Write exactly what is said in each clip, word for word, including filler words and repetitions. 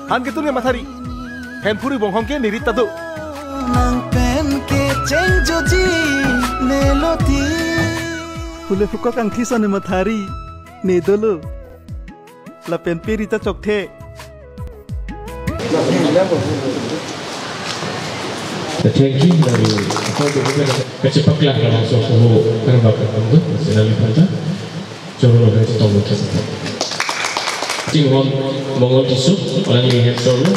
An ketun ne mathari. Hen phuri bonghong ke ne rit ta do. Nang pen kecheng joji ne lo ti. Phule phukok angthi son ne mathari. Ne dolo. Lapen pe rit ta chokthe. Thank you. Dari apa tu bukan kachepaklah kalau so kuhu kan bakal tu. Senang lipat. Choro lo kachetong lo kachetong. Chinghon Mongol Tisso, alangli hem choro lo.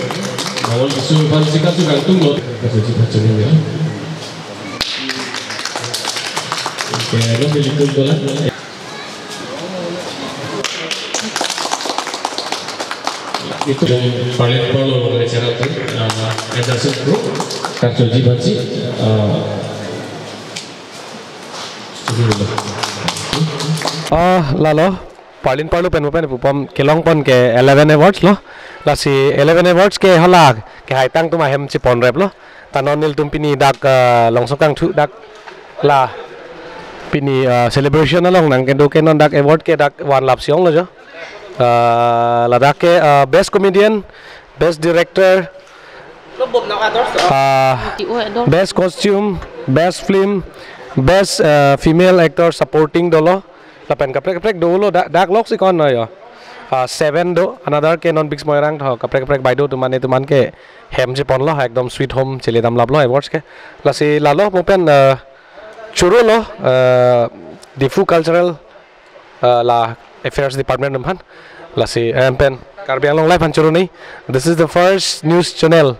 Mongol Tisso aphan si kachukangtung lo. Kasu si pachuni ya. Oke, lo beli kum dola. Itum Parlin Parlo lo kachetong tu, ah, Anderson Pro. Kasu si pachi, ah, Ah, lalo, Parlin Parlo pen mo pen pupom kelong pon ke eleven awards lo. Lasi eleven awards ke hala kehai tang atum ahem chepon rep lo. Ta non nelitum pini dak, ah, Longsong Kangthu dak la pini, ah, celebration along nangkedo ke non dak award ke dak vanlap si ong lo jo. Ah, ladak ke, ah, best comedian, best director, ah, best costume, best film, best, ah, female actor supporting dolo. Lapen kaprek kaprek dolo da-, dak lok si kon na yo. Ah, seven do, another ke non Biggs Moirang tho, kaprek kaprek baido atum mane atum an ke hem chepon lo, ekdom sweet home chele damlap lo awards ke. Lasi lalo mo pen, ah, choro lo, ah, Diphu Cultural ah, la Affairs Department atum aphan. Lasi, em, pen Karbi Anglong Live aphan choro ni. This is the first news channel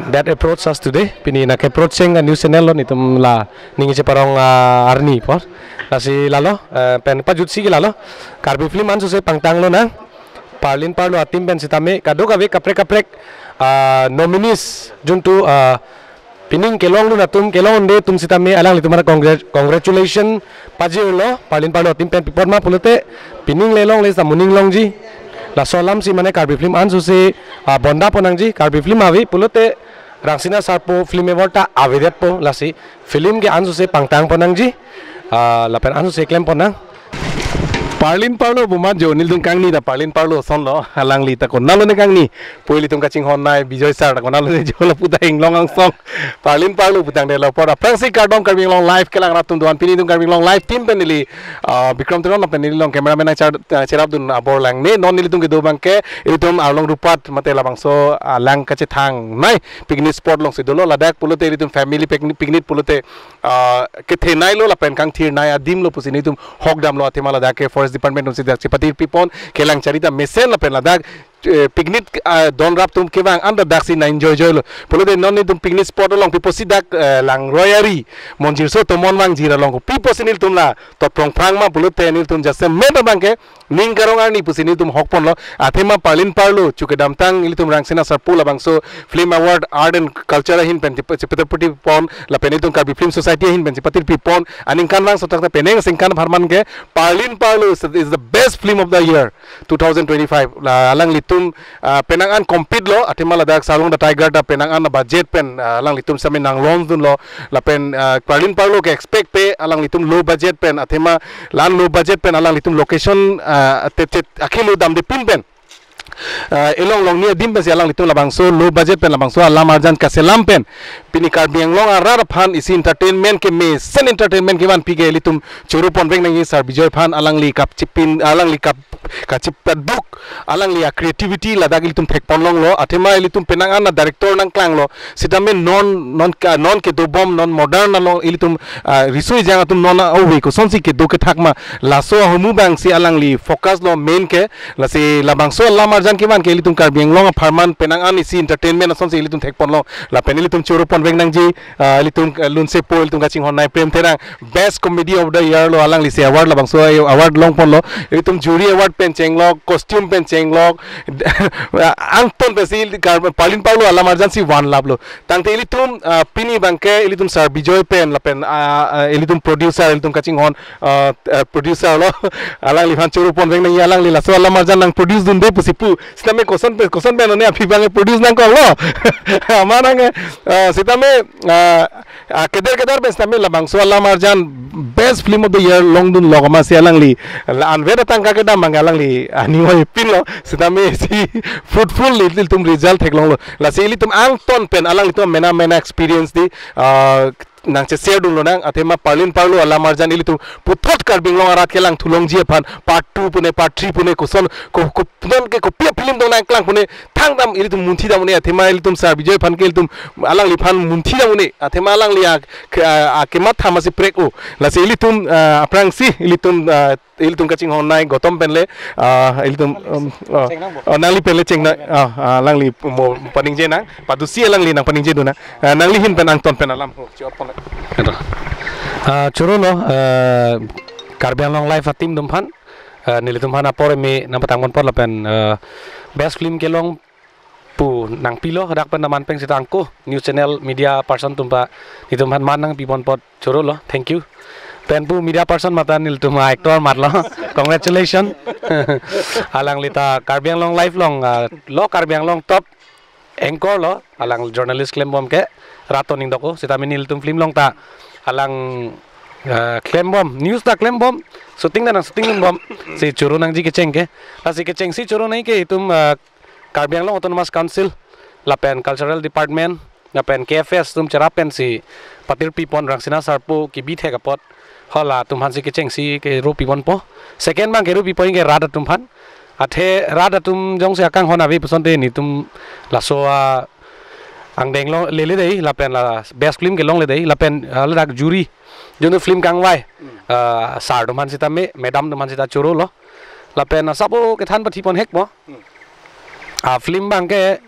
that approached us today. Pini nangke-approach cheng news channel lo nelitum la ning cheparong, ah, arni apor. Lasi lalo, eh, pen pajutsi ke lalo. Karbi film ansose pangtang lonang. Parlin Parlo a-team pen sitame kadokave kaprek kaprek, ah, nominees juntu, ah, pining kelong dun atum, kelong un'e atum sitame alanglitum aphan congrat-, congratulation pajirlo, Parlin Parlo a-team pen pi apot ma pulote, pining le longle sa moning longji. Laso alam si mane Karbi film ansose, ah, bonda pon nangji, Karbi film ave pulote, Rangsina Sarpo Film Award ta avedetpo, lasi film ke ansose pangtang pon nangji, ah, lapen ansose klem pon nang. Parlin Parlo pu ma jo nelitum kangni ta Parlin Parlo ason lo, alangli ta konatlo ne kangni. Pu ilitum kachinghon nei Bijoy sir ta konatlo ne jo lapu ta inglong angsong. Parlin Parlo pu tangte lo apor aphrangsi kardom Karbi Anglong Live kelang rat atum do-an, pini itum Karbi Anglong Live team pen neli, ah, Bikram Teron lapen neli along cameraman nangchar, ah, cherap dun abor lang ne. Non nelitum kedo abang ke ilitum Arlong Rupat mate labangso, ah, lang kachethang nei picnic spot alongsi dolo, ladak pulote ilitum family picnic, picnic pulote ah, kethenei lo lapen kangthir nei adim lo pusi nelitum hok damlo, athema ladak ke Forest Department atumsi dak chepatir pipon, kelang charita mesen lapen ladak, eh, picnic, ah, donrap atum kevang an ta daksi na-enjoy joy lo. Pulote non nelitum picnic spot along pi apotsi dak, eh, lang royari, Monjirso Tomon Wangjir along ko pi apotsi nelitum la tot prong phrang ma pulote nelitum jasemet abang ke ning karong arni pusi nelitum hok ponlo. Athema Parlin Parlo chu kedamtang ilitum Rangsina Sarpo labangso Film Award Art and Culture ahin pen chep-, chepatir pipon lapen ilitum Karbi Film Society ahin pen chepatir pipon. Aningkanvang sotak ta penang singkan apharman ke Parlin Parlo is, is the best film of the year two thousand twenty-five. La alanglitum, ah, penang an compete lo, athema ladak Sarlong the Tiger ta penang an budget pen, ah, alanglitum sitame nang-launch dunlo, lapen, ah, Parlin Parlo ke expect-pe alanglitum low budget pen, athema la-an low budget pen alanglitum location, ah, te, te, akhelo damde pin pen, ah, elong longni adim pensi alanglitum labangso low budget pen labangso alam arjan kaselam pen pini Karbi Anglong arat aphan isi entertainment ke mesen entertainment kevan pi ke ilitum choro ponvek nangji sir Bijoy aphan, alangli kapchipin, alangli kap, kachipaduk, alangli a-creativity ladak ilitum thek pon longlo, athema ilitum penang an a-director nangklanglo, sitame non, non ka, non kedobom, non modern along ilitum, ah, riso ejang atum non a-ove kosonsi kedo kethak ma, laso ahormu abangsi alangli focus lo main ke, lasi labangso alam arjan kevan ke ilitum Karbi Anglong apharman penang an isi entertainment asonsi ilitum thek ponlo, lapen ilitum choro ponvek nangji, ah, ilitum, ah, lunsepo ilitum kachinghon nei Prem Terang, Best Comedy of the Year lo, alanglisi award labangso award long ponlo. Ilitum jury award pen chenglok, costume pen chenglok, angton pensi Kar-, Parlin Parlo alam arjansi vanlaplo. Tangte ilitum, ah, pini abang ke ilitum sir Bijoy pen lapen, ah, ah, ilitum producer, ilitum kachinghon, ah, ah, producer lo. Alangliphan choro ponvek nangji, alangli laso alam arjan nang-produce dunde pusi pu. Sitame koson pen, koson pen one aphi abang ke produce nangkoklo. Amat nang ke, ah, sitame, ah, ah, keder keder pen sitame labangso alam arjan best film of the year longdunlo, komatsi alangli la anvet atangka kedam abang alangli aning oi pinlo. Sitame si fruitful ilitum result theklonglo. Lasi ilitum angton pen alanglitum mena mena experience di, ah, nangche-share dunlonang, athema parlin parlo alam arjan ilitum puthot Karbi Anglong arat kelang thulongji aphan part two pune, part three pune, koson ko, ko, non ke kopi film dong nangklang pune, thangdam ilitum munthidam une, athema ilitum Sar Bijoy aphan ke ilitum alangliphan munthidam une, athema alangli a, ke, a, a, kematha masi prek-o. Lasi ilitum, ah, aphrangsi ilitum, ah, ilitum kachinghon nai Gautam penle, ah, ilitum, um, ah, Cheng nang bo. Oh, nangli penle chengnoi, ah, ah, alangli mo paningje nang, padusi alangli nangpaningje dun nang. Ah, nangli ahin pen angton pen alam ho, chiot pon. Ito. Ah, chorolo, eh, Karbi Anglong Live a-team atum aphan, eh, nelitum aphan apor eme nangpatang ponpot lapen, eh, best film kelong pu nangpilo, dak pen daman pen sita angko news channel media person atum aphan, netum aphan man nangpi ponpot chorolo, thank you. Pen pu media person mate nelitum a-actor matlo, congratulations. Alangli ta Karbi Anglong Live along, ah, lo Karbi Anglong top anchor lo, alang journalist klembom ke, rat aning dokok, sitame nelitum film along ta alang, ah, klembom, news ta klembom, shooting ta nangshooting dunbom, si choro nangji kecheng ke. Lasi kechengsi choro nai ke itum, ah, Karbi Anglong Autonomous Council, lapen Cultural Department, lapen K F S atum cherap pensi patirpi pon Rangsina Sarpo kebi thek apot, halatum aphansi kechengsi kero pi ponpo. Second abang kero pi pon ke rat atum aphan. Athe rat atum jongsi akanghon ave pusonte netum laso a-angdeng along lele dei, lapen la best film kelongle dei, lapen, ah, ladak jury, junu film kangvai, ah, sir atum aphan sitame, madam atum aphan sita chorolo. Lapen asap o kethan pathi pon hekpo. A-film abang ke,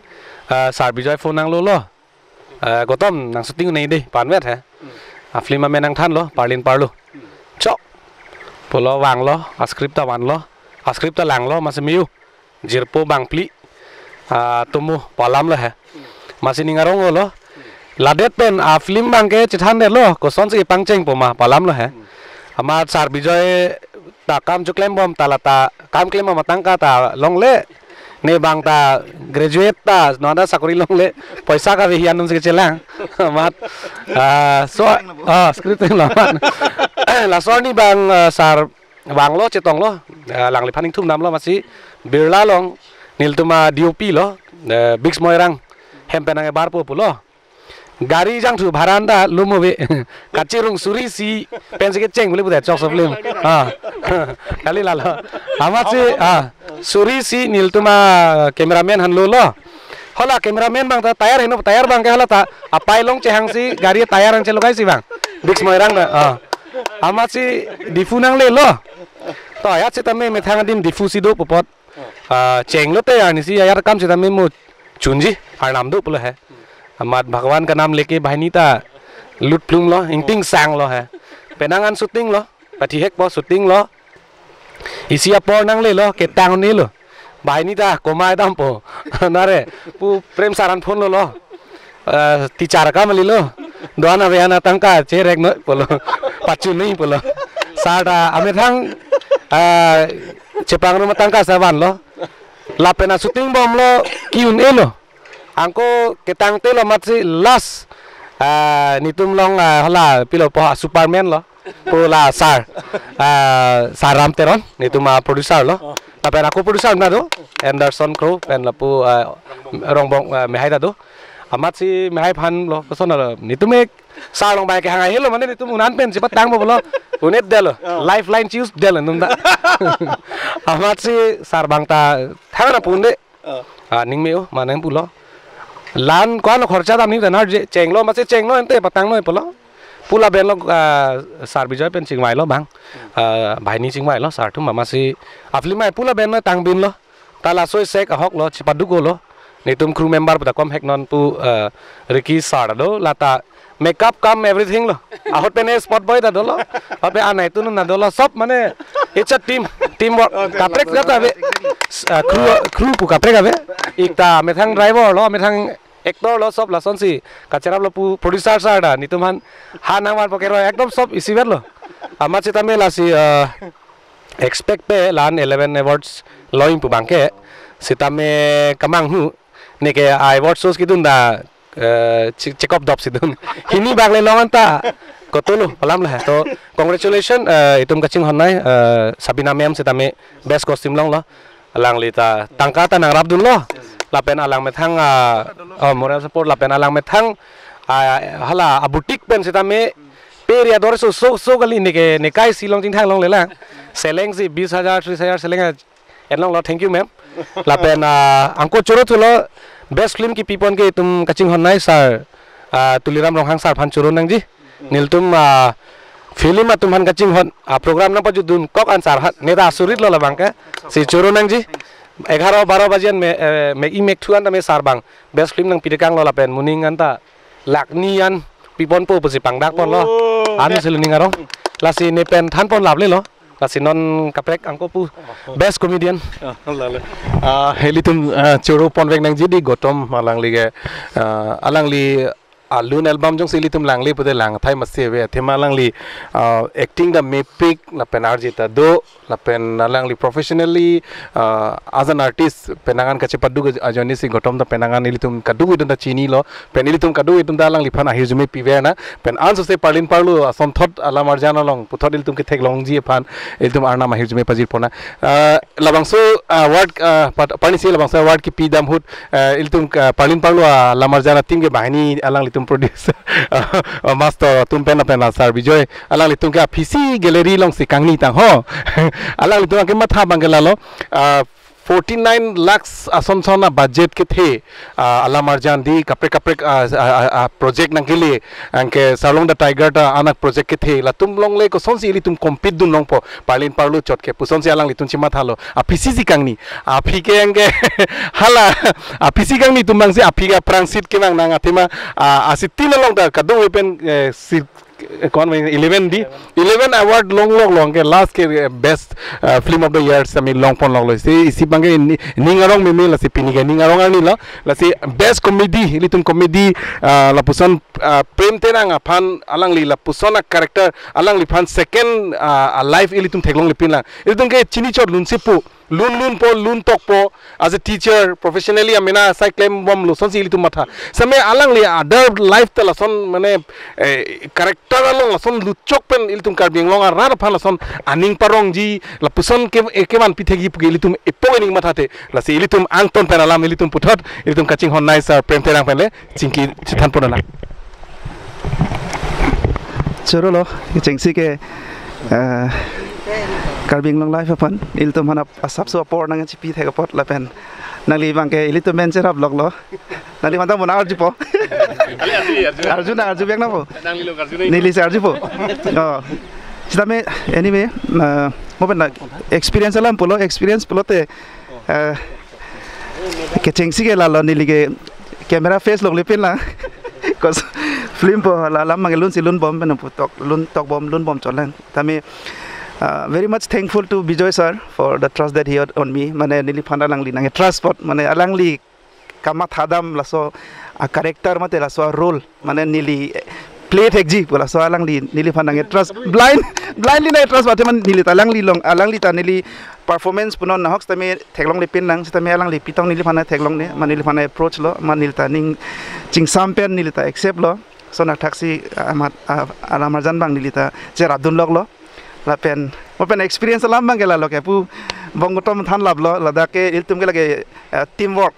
ah, Sar Bijoy phone nanglolo. Ah, Gautam nangshooting nai dei, panvet he. A-film amen nangthanlo, parlin parlo. Chok. Pulo vanglo, a-script ta vanlo. A-script ta langlo, masi miyu. Jirpo bangphli. Ah, tumu, pu alam lo he. Masi ning arong-olo. Ladet pen a-film abang ke chethandetlo, kosonsi pangchengpo ma, pu alam lo he. Amat Sar Bijoy ta kam choklembom ta lata, kam klembom atangka ta longle. Ne abang ta graduate ta, non ta sakori longle, poisa kave hian atum si kechelang. Amat, ah, so, ah, script lo amat. Laso arni abang, ah, sir vanglo, chetonglo, ah, alangliphan ingthum damlo masi Birla along, nelitum a-D O P lo, eh, Biggs Moirang, hem pen nang ebarpo pulo. Gari jangthu bhara anta lum ave. Kachirung suri isi pensi kecheng bole pudet chokso film. Ah. Kali lalo. Amatsi, ah, suri isi nelitum a-cameraman aphan lolo. Hala cameraman abang ta tayar heno, tayar abang ke hala ta apai along chehangsi gari tayar nangchelokaisi abang. Biggs Moirang ta. Ah. Amatsi Diphu nanglelo. To ayat sitame methang adim Diphu si dopo apot. Ah, chenglote arnisi ayat akam sitame mo chunji, arnam do pulo he. Amat Bhagwan ka naam leke banghini ta lut plumlo, ingting sanglo he. Penang an shooting lo, pathi hekpo shooting lo. Isi apor nanglelo, ketang un-elo. Banghini ta komai dampo. Nare, pu Prem sir aphan phone lolo. Eh, teacher akam kalilo. Do-an ave an atangka cherek noi pulo. Pachun noi pulo. Sir ta amethang, eh, chepangrum atangka si vanlo. Lapen a-shooting bomlo, ke-un-elo. Angko ketangtelo amatsi last, eh, netum along, eh, hala pilo po, Superman lo. Pu la sir, ah, sir Ram Teron, netum a-producer lo. Oh. Lapen ako producer na do, Anderson Kro, pen lapu, ah, Rongbong, ah, Mehai ta do. Amatsi Mehai aphan lo, koson lo, netum ek sir along bai kehang ahelo, mane netum un-an pensi patangpo pulo. Un-edetlo, oh, lifeline choose detlo netum ta. Amatsi sir abang ta thangna pu-unde. Oh. Ah, ning me-o, mane pulo. La-an ko-an lo khorcha dam ni ta narje, chenglo, amatsi chenglo ente patangnoi pulo. Pu lapen lo, ah, sir Bijoy pen chingvailo abang. Ah, banghini chingvailo, sir atum amatsi a-film ai pu lapen lo tangbinlo. Ta laso isek ahok lo, chipaduk-olo. Netum crew member pu ta kom hek non pu, ah, Ricky sir ta do, lata makeup cum everything lo. Ahut pen spot boy ta dolo. Ape anai tunun ta dolo. Sob mane it's a team, teamwork. Oh, kaprek teamwork. Kata ave. S-, ah, crew, crew pu kaprek ave. Ekta methang driver lo, methang actor lo, sob lasonsi kacheraplo pu producer sir ta. Netum aphan ha nangvanpo keroi ekdom sob isivet lo. Amat sitame lasi, ah, expect pe la-an eleven awards loin pu abang ke. Sitame kemanghu, neke a-award shows kedun ta, eh, che-, chekop dopsi dun. Hini bak le long anta, kotolo, palam le. To, congratulations, eh, itum kachinghon nei, eh, Sabina ma'am sitame best costume longlo. Alangli ta tangka ta nangrap dunlo. Lapen alang methang, ah, oh, moral support lapen alang methang, ah, hala a-boutique pen sitame pe ri ador so, so, so kali neke, nekai si long chingthang longlelang. Seleng si bis hajar, tris hajar seleng a-, en longlo, thank you, ma'am. Lapen, ah, angko choro thulo, best film kepipon ke itum kachinghon nei sir, ah, Tuliram Ronghang sir aphan choro nangji. Nelitum, ah, film atum aphan kachinghon, ah, program nangpajutdun kok an sir aphan, neta asurit lo labang ke, si choro nangji. Egharo baro baji an me, eh, me-ik mekthu an tame sir abang best film nangpidekanglo lapen moning anta lakh ni an piponpo pusi pangdakponlo. Oh. An si lo ning arong. Lasi ne pen thanpon laplelo. Lasi non kaprek angko pu best comedian. Ah, lale. Ah, ilitum, ah, choro ponvek nangji di Gautam alangli ke, ah, alangli alun album jongsi ilitum langle pute lang thai masi ave. Athema alangli, ah, acting ta mepik lapen arje ta do lapen alangli professionally, ah, as an artist penang an kachepadu ajoine si Gautam ta penang an ilitum kadokave atum ta chinilo. Pen ilitum kadokave atum ta alangliphan ahirjume piver nang. Pen ansose parlin parlo asonthot alam arjan along puthot ilitum ketheklongji aphan ilitum arnam ahirjume pajirpon nang. Ah, labangso, ah, award, ah, pat-, parnisi labangso award kepi dam ahut, ah, ilitum, ah, parlin parlo alam arjan a-team ke banghini alanglitum producer, ah, master atum pen lapen la sir Bijoy alanglitum ke aphisi gallery alongsi kangni tang ho. Alanglitum kematha abang ke lalo, ah, forty nine lakhs ason son a-budget kethe, ah, alam arjan di kaprek kaprek, ah, ah, ah, ah, project nangkele, anke Sarlong the Tiger ta anak project kethe, latum along le kosonsi ilitum compete dun longpo, parlin parlo chot ke pusonsi alanglitum chemathalo. Aphisi si kangni, aphi ke anke hala, aphisi kangni atum abangsi aphi ke aphrangsi kevang nang athema, ah, asitin along ta kadokave pen, eh, si, eh, kon eleven di, eleven award longloklo, anke last ke, eh, best, eh, film of the year sitame longponloklo. Si, isi abang ke ni-, ning arong meme, lasi pini ke ning arong arnilo. Lasi best comedy, ilitum comedy, ah, lapuson, ah, Prem Terang aphan alangli lapuson a-character alangliphan second, ah, a-life ilitum theklonglepinlang. Ilitum ke chini chot lunsi pu, lun lunpo, lun tokpo, as a teacher, professionally amena asai klembomlo, lasonsi ilitum matha. Sitame alangli other life ta lason mane, eh, character along lason luchok pen ilitum Karbi Anglong arat aphan lason aning parongji, lapuson ke, eh, kevan pithekji pu ke ilitum epok ening mathathe. Lasi ilitum angton pen alam ilitum puthot, ilitum kachinghon nei sir Prem Terang pen le chingki chethanpon nang. Choro lo, kechengsi ke, eh, Karbi Anglong Live aphan, ilitum aphan asapso apor nangchipi thek apot lapen nangli abang ke ilitum pen cherap loklo. Nangli mantha mon arjupo. Kali arju, arju. Arju nang, arjuvek nangpo. Nanglilo arju nang. Neli si arjupo. Oh. Sitame, anyway, eh, mo pen na experience alam pulo, experience pulote, eh, kechengsi ke lalo neli ke camera face longlepinlang. Cause film po la alam abang ke lunsi lunbom pen putok, lun tokbom, lunbom chotlang. Tame, uh, very much thankful to Bijoy sir for the trust that he had on me. Mane neliphan alangli nang trust apot, mane alangli kamatha dam laso a-character mate laso a-role, mane neli play thekji pu laso alangli neliphan nang trust, blind, blindly nang trust mate, mane neli ta alangli along, alangli ta neli performance punon nahok sitame theklonglepinlang, sitame alangli pitong neliphan theklongle, mane neliphan approach lo, mane neli ta ning chingsam pen neli ta accept lo. Lason athaksi amat, ah, alam arjan abang neli ta cherapdun loklo. Lapen mo pen experience alam abang ke lalo ke pu Bong Gautam than laplo, ladak ke ilitum ke lake, eh, teamwork.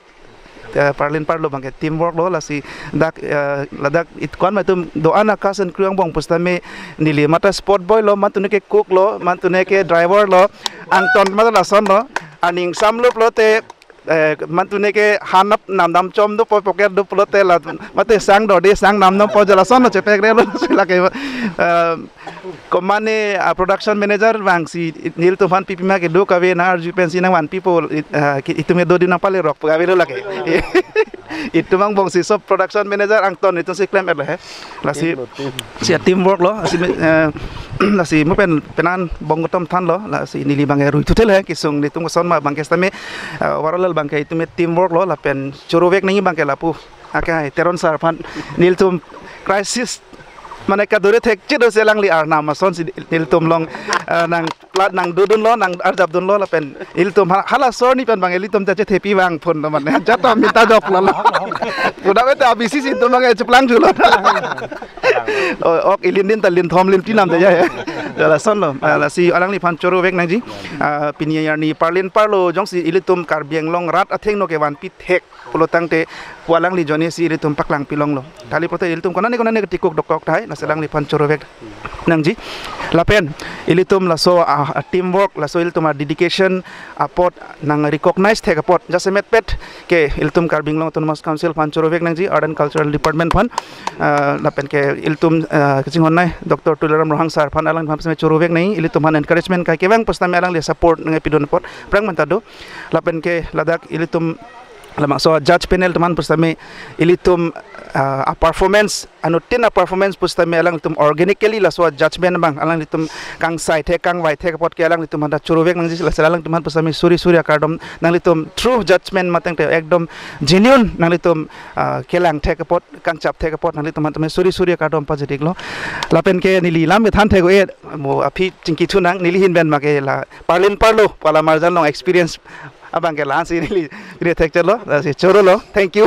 Eh, parlin parlo abang ke teamwork lo, lasi dak, eh, ladak it kwan ma atum do-an a-cast and crew angbong pusitame neli mate spot boy lo, mantune ke cook lo, mantune ke driver lo, angton mate lasonlo, aning samlo pulote, eh, mantune ke hanap namdam chom dopo, pocket do pulote la, mate sang dode sang namdampo, ja lasonlo chepekrelo, lake, eh, komane a-production manager abangsi nelitum aphan pipima ke do kave, nang arju pensi nangvanpipo, it, eh, ki-, itum ke dodi nangpalerok pu kavelo lake. Itum angbongsi so production manager angton itumsi klem-etlo he. Lasi, team lo, team. Si a-teamwork lo, lasi, eh, lasi mo pen penan Bong Gautam thanlo, lasi neli abang ke ruithuthelo he, kesung nelitum koson ma abang ke sitame, eh, overall abang ke itum teamwork lo, lapen chorovek nangji abang ke lapu. Ake hai, Teron sir aphan, nelitum crisis Mane kadure thekche do si alangli arnam asonsi ilitum along, eh, nang plat nang dodunlo, nang arjapdunlo lapen ilitum ha-, halaso arni pen bang ilitum jache thepi vangphun lo mane. Jata minta jok lo. Pudak ete abisi si itum bang cheplang julo. O, ok, ilin din ta lin thom lin tinam ta ya. Jala sonlo. Ah, lasi alangliphan chorovek nangji. Ah, pini arni parlin parlo jongsi ilitum Karbi Anglong rat athengno kevanpi thek pulo tangte pu alangli ajoine si ilitum paklang pilonglo. Kali pulote ilitum konane konane ketikuk dokok tahai, lasi alangliphan chorovek nangji. Lapen ilitum laso a, a teamwork, laso ilitum a dedication apot nang recognize thek apot jasemet pet ke ilitum Karbi Anglong Autonomous Council aphan chorovek nangji, Art and Cultural Department aphan, ah, lapen ke ilitum, ah, kachinghon nei Doctor Tuliram Ronghang sir aphan, alangphan pusitame chorovek nang, ilitum aphan encouragement kai kevang pusitame alangli support nangpidun apot prang manta do. Lapen ke ladak ilitum labangso judge panel atum aphan pusitame ilitum, ah, a performance, anuttin a performance pusitame alangtum organically laso judgment abang alanglitum kangsai thek kangvai thek apot ke alanglitum aphanta chorovek nangji, lasi alanglitum aphan pusitame suri suri akardom, nanglitum true judgment mateng te ekdom genuine nanglitum, ah, kelang thek apot, kangchap thek apot nanglitum aphan tame suri suri akardom pajir-iklo. Lapen ke neli lam kethan thek-o-e, mo aphi chingki thunang, neli ahin pen make la parlin parlo pu alamarjan along experience abang ke la-ansi neli pine thekchelo, lasi chorolo. Thank you.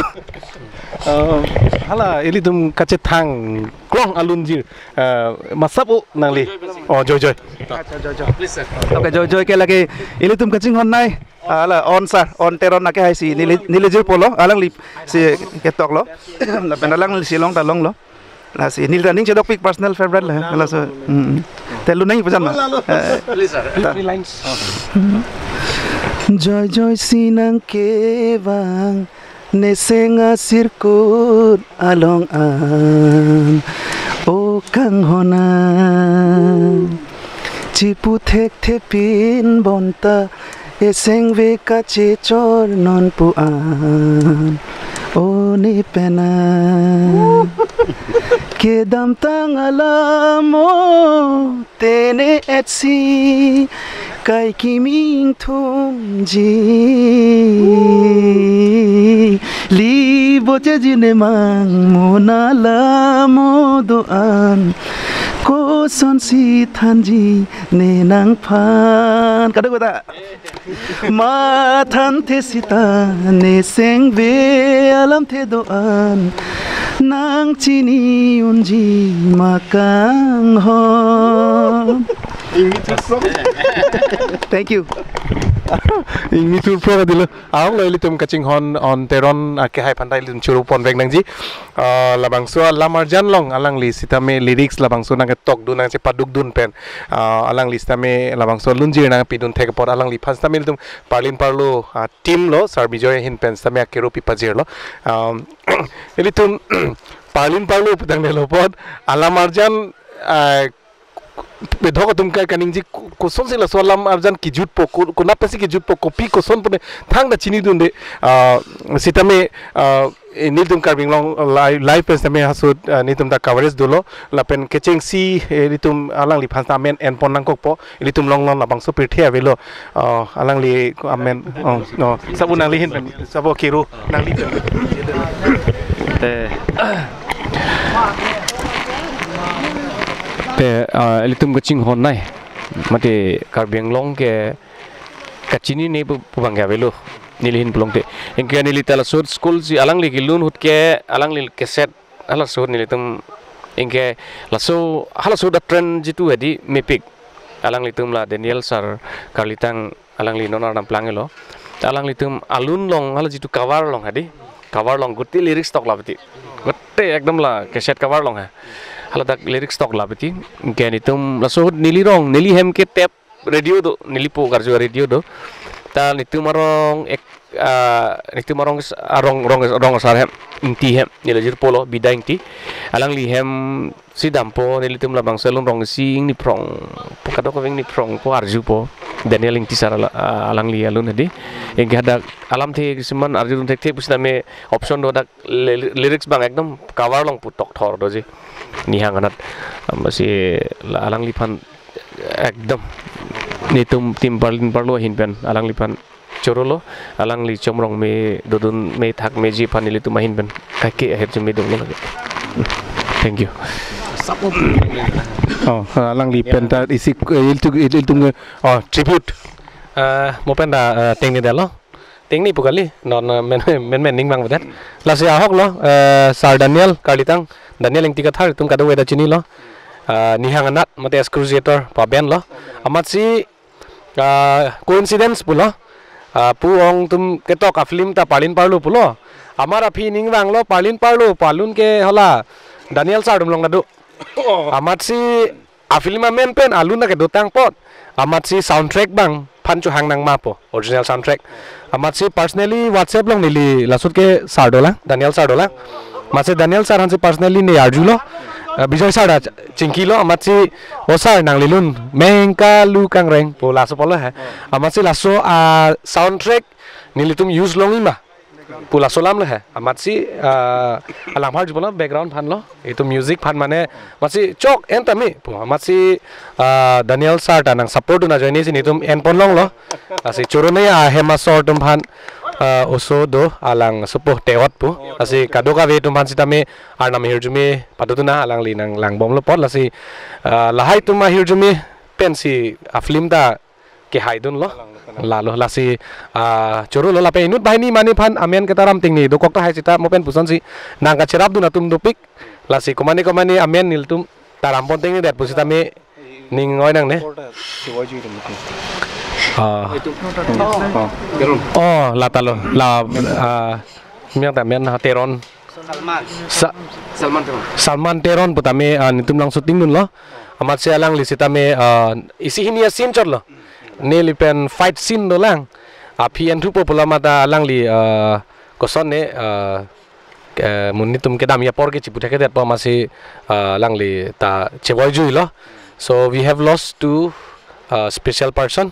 Oh, hala ilitum kachethang klong alunjir, eh, masap-o nangli. Oh, joy joy. Acha, joy joy. Please, sir. Okay, joy joy ke lake ilitum kachinghon nei. Hala, on sir, on Teron ake hai si neli, neli jirpo lo, alangli si ketoklo. Lapen alangli si long ta longlo. Lasi neli ta ning chedokpik personal favorite lo, laso. Hmm. Te lunang ipujan ma. Eh, Please, sir. ta. Three lines. Joy joy si nang kevang, neseng asirkut along an, o kanghon an. Chipu thekthepin bonta, esengve kachechor non pu an, o ne pen an. Kedamtang alam o tene etsi kai kimi ingthumji. Li boche jine mang mo na la mo do-an, kosonsi thanji ne nangphan. Kadokave ta. Mathan the sita nesengve alamthe do-an, nang chini unji ma kanghon. Thank you. Ingmi thurphrok adilo. Ahok lo ilitum kachinghon on Teron, ah, ke hai aphan ta ilitum choro ponvek nangji. Ah, labangso alamarjan along alangli sitame lyrics labangso nangketokdun nangchepadukdun pen, ah, alangli sitame labangso lunjir nangpidun thek apot alangliphan sitame ilitum parlin parlo, ah, team lo, Sir Bijoy ahin pen sitame akero pipajirlo. Um, ilitum parlin parlo putang delo apot alamarjan, ah, bedok atum ke kaningje ko-, kosonsi laso alamarjan kejutpo, ko-, konat pensi kejutpo, kopi koson pune thangta chinidunde, ah, sitame, ah, eh, nelitum Karbi Anglong live, live pen sitame halaso, ah, nelitum ta coverage dolo, lapen kechengsi, eh, nelitum alangliphan ta amen enpon nangkokpo, ilitum longlong labangso pirthe avelo, ah, alangli amen, oh, oh, sabo nangli ahin pen, sabo kero, nangli pen. Te, te, ah, ilitum kachinghon nei, mate Karbi Anglong ke kachinine pu, pu abang ke avelo, neli ahin pulote. Anke neli ta laso school si alangli kelun ahut ke, alangli keset, halaso ahut nelitum, anke laso, halaso ahut a-trend jitu hedi mepik. Alanglitum la Daniel sir karlitang alangli non arnam planglo. Alanglitum alun along hala jitu cover along hedi. Cover along gute lyrics tok la piti. Gute ekdom la cassette cover along ha. Hala dak lyrics tok la piti. Anke nelitum laso ahut neli rong, neli hem ke tape radio do, neli po karju radio do. Ta nelitum arong ek, ah, nelitum arong s-, arong, rong, rong asar hem, Ingti hem, neli jirpo lo, Bida Ingti. Alangli hem si dampo, nelitum labangso alun rong isi ingni phrong, po kadokave ingni phrong po arjupo. Daniel Ingti sir ala-, ah, alangli alun hedi. Anke hadak alamthe kisiman arjudun thekthe pusitame option do, dak ly-, lyrics abang ekdom cover along pu tokthor doji. Nihang anat. Amatsi la alangliphan ekdom nelitum team parlin parlo ahin pen alangliphan chorolo, alangli chomrong me dodun me thak meji aphan nelitum ahin pen kaike ahirjume dolo lake. Thank you. Oh, alangli pen ta isi, eh, ilitum, ilitum, oh, tribute. Eh, mo pen ta, eh, tengnedetlo. Tengni pu kali, non, eh, men, men, men ning abang bedet. Lasi ahok lo, eh, Sir Daniel Karlitang, Daniel Ingti Kathar, itum kadokave ta chinilo. Eh, Nihang Anat, mate Excruciator, pu a-band lo. Amatsi, ah, coincidence pulo. Ah, pu ong atum ketok a-film ta Parlin Parlo pulo. Amat aphi ning vanglo Parlin Parlo, pu alun ke hala Daniel Sir atum along ta do. Amatsi a-film amen pen alun ta kedotang apot. Amatsi soundtrack abang aphan chohang nangma pu, original soundtrack. Amatsi personally WhatsApp along neli lasut ke sir dolang, Daniel Sir dolang. Amatsi Daniel Sir aphansi personally ne arjulo. Eh, Bijoy Sir ta chingkilo, amatsi, "O Sir, nanglilun mengkalu kangreng," pu laso pulo he. Amatsi laso, ah, soundtrack nelitum use longji ma pu laso alam lo he. Amatsi, ah, alang aphan arjupo lo, background aphan lo. Itum music aphan mane, amatsi chok en tame pu. Amatsi, ah, Daniel Sir ta nang support dun ajoine si nelitum enpon longlo. Lasi choro ne ahem asor atum aphan, ah, oso do alang sopo teot pu. Lasi kadokave atum aphan sitame arnam ahirjume patut dun, alangli nanglangbomlo apot. Lasi, ah, lahai atum ahirjume pensi a-film ta kehaidunlo. Lalo lasi, ah, chorolo lapen inut banghini mane aphan amen ketaram tengne dokok tahai seta mo pen pusonsi nangkacherapdun atum dopik. Lasi komane komane amen nelitum tarampon tengnedet pusitame ning oi nangne. Ah. Oh, la ta lo. La, ah, miyang ta men ha Teron. Salman. Sa- Salman Teron. Salman Teron putame, ah, nelitum along shooting dunlo. Amatsi alangli sitame, ah, isi hini a-scene chotlo. Neli pen fight scene dolang. Aphi enthupo pu alam ta alangli, ah, kosonne, ah, ke, mo nelitum kedamji apor ke chiputhekthedetpo amatsi, ah, alangli ta chevoijuilo. So we have lost two, ah, special person.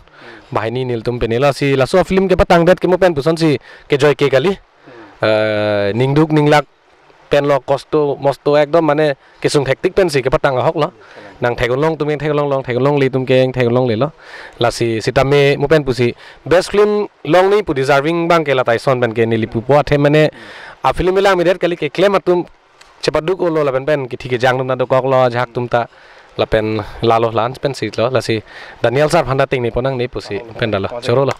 Banghini nelitum penelo, si laso a-film kepatangdet ke mo pen pusonsi kejoike kali. Eh, ningduk ninglak penlo, kosto mosto ekdom mane kesung thektik pensi kepatang ahoklo. Nangthek-un long atum kethek-un longlo, thek-un longle atum kethek-un longlelo. Lasi sitame mo pen pusi best film longle pu deserving abang ke la ta ison pen ke neli pupo, athe mane a-film lang medet kali, keklem atum chepaduk-olo lapen pen kithi kejang atum ta dokoklo, ajahak atum ta lapen lalo la-an pensilo, lasi Daniel Sir aphan ta tengnepon nangne pusi pen ta lo, chorolo.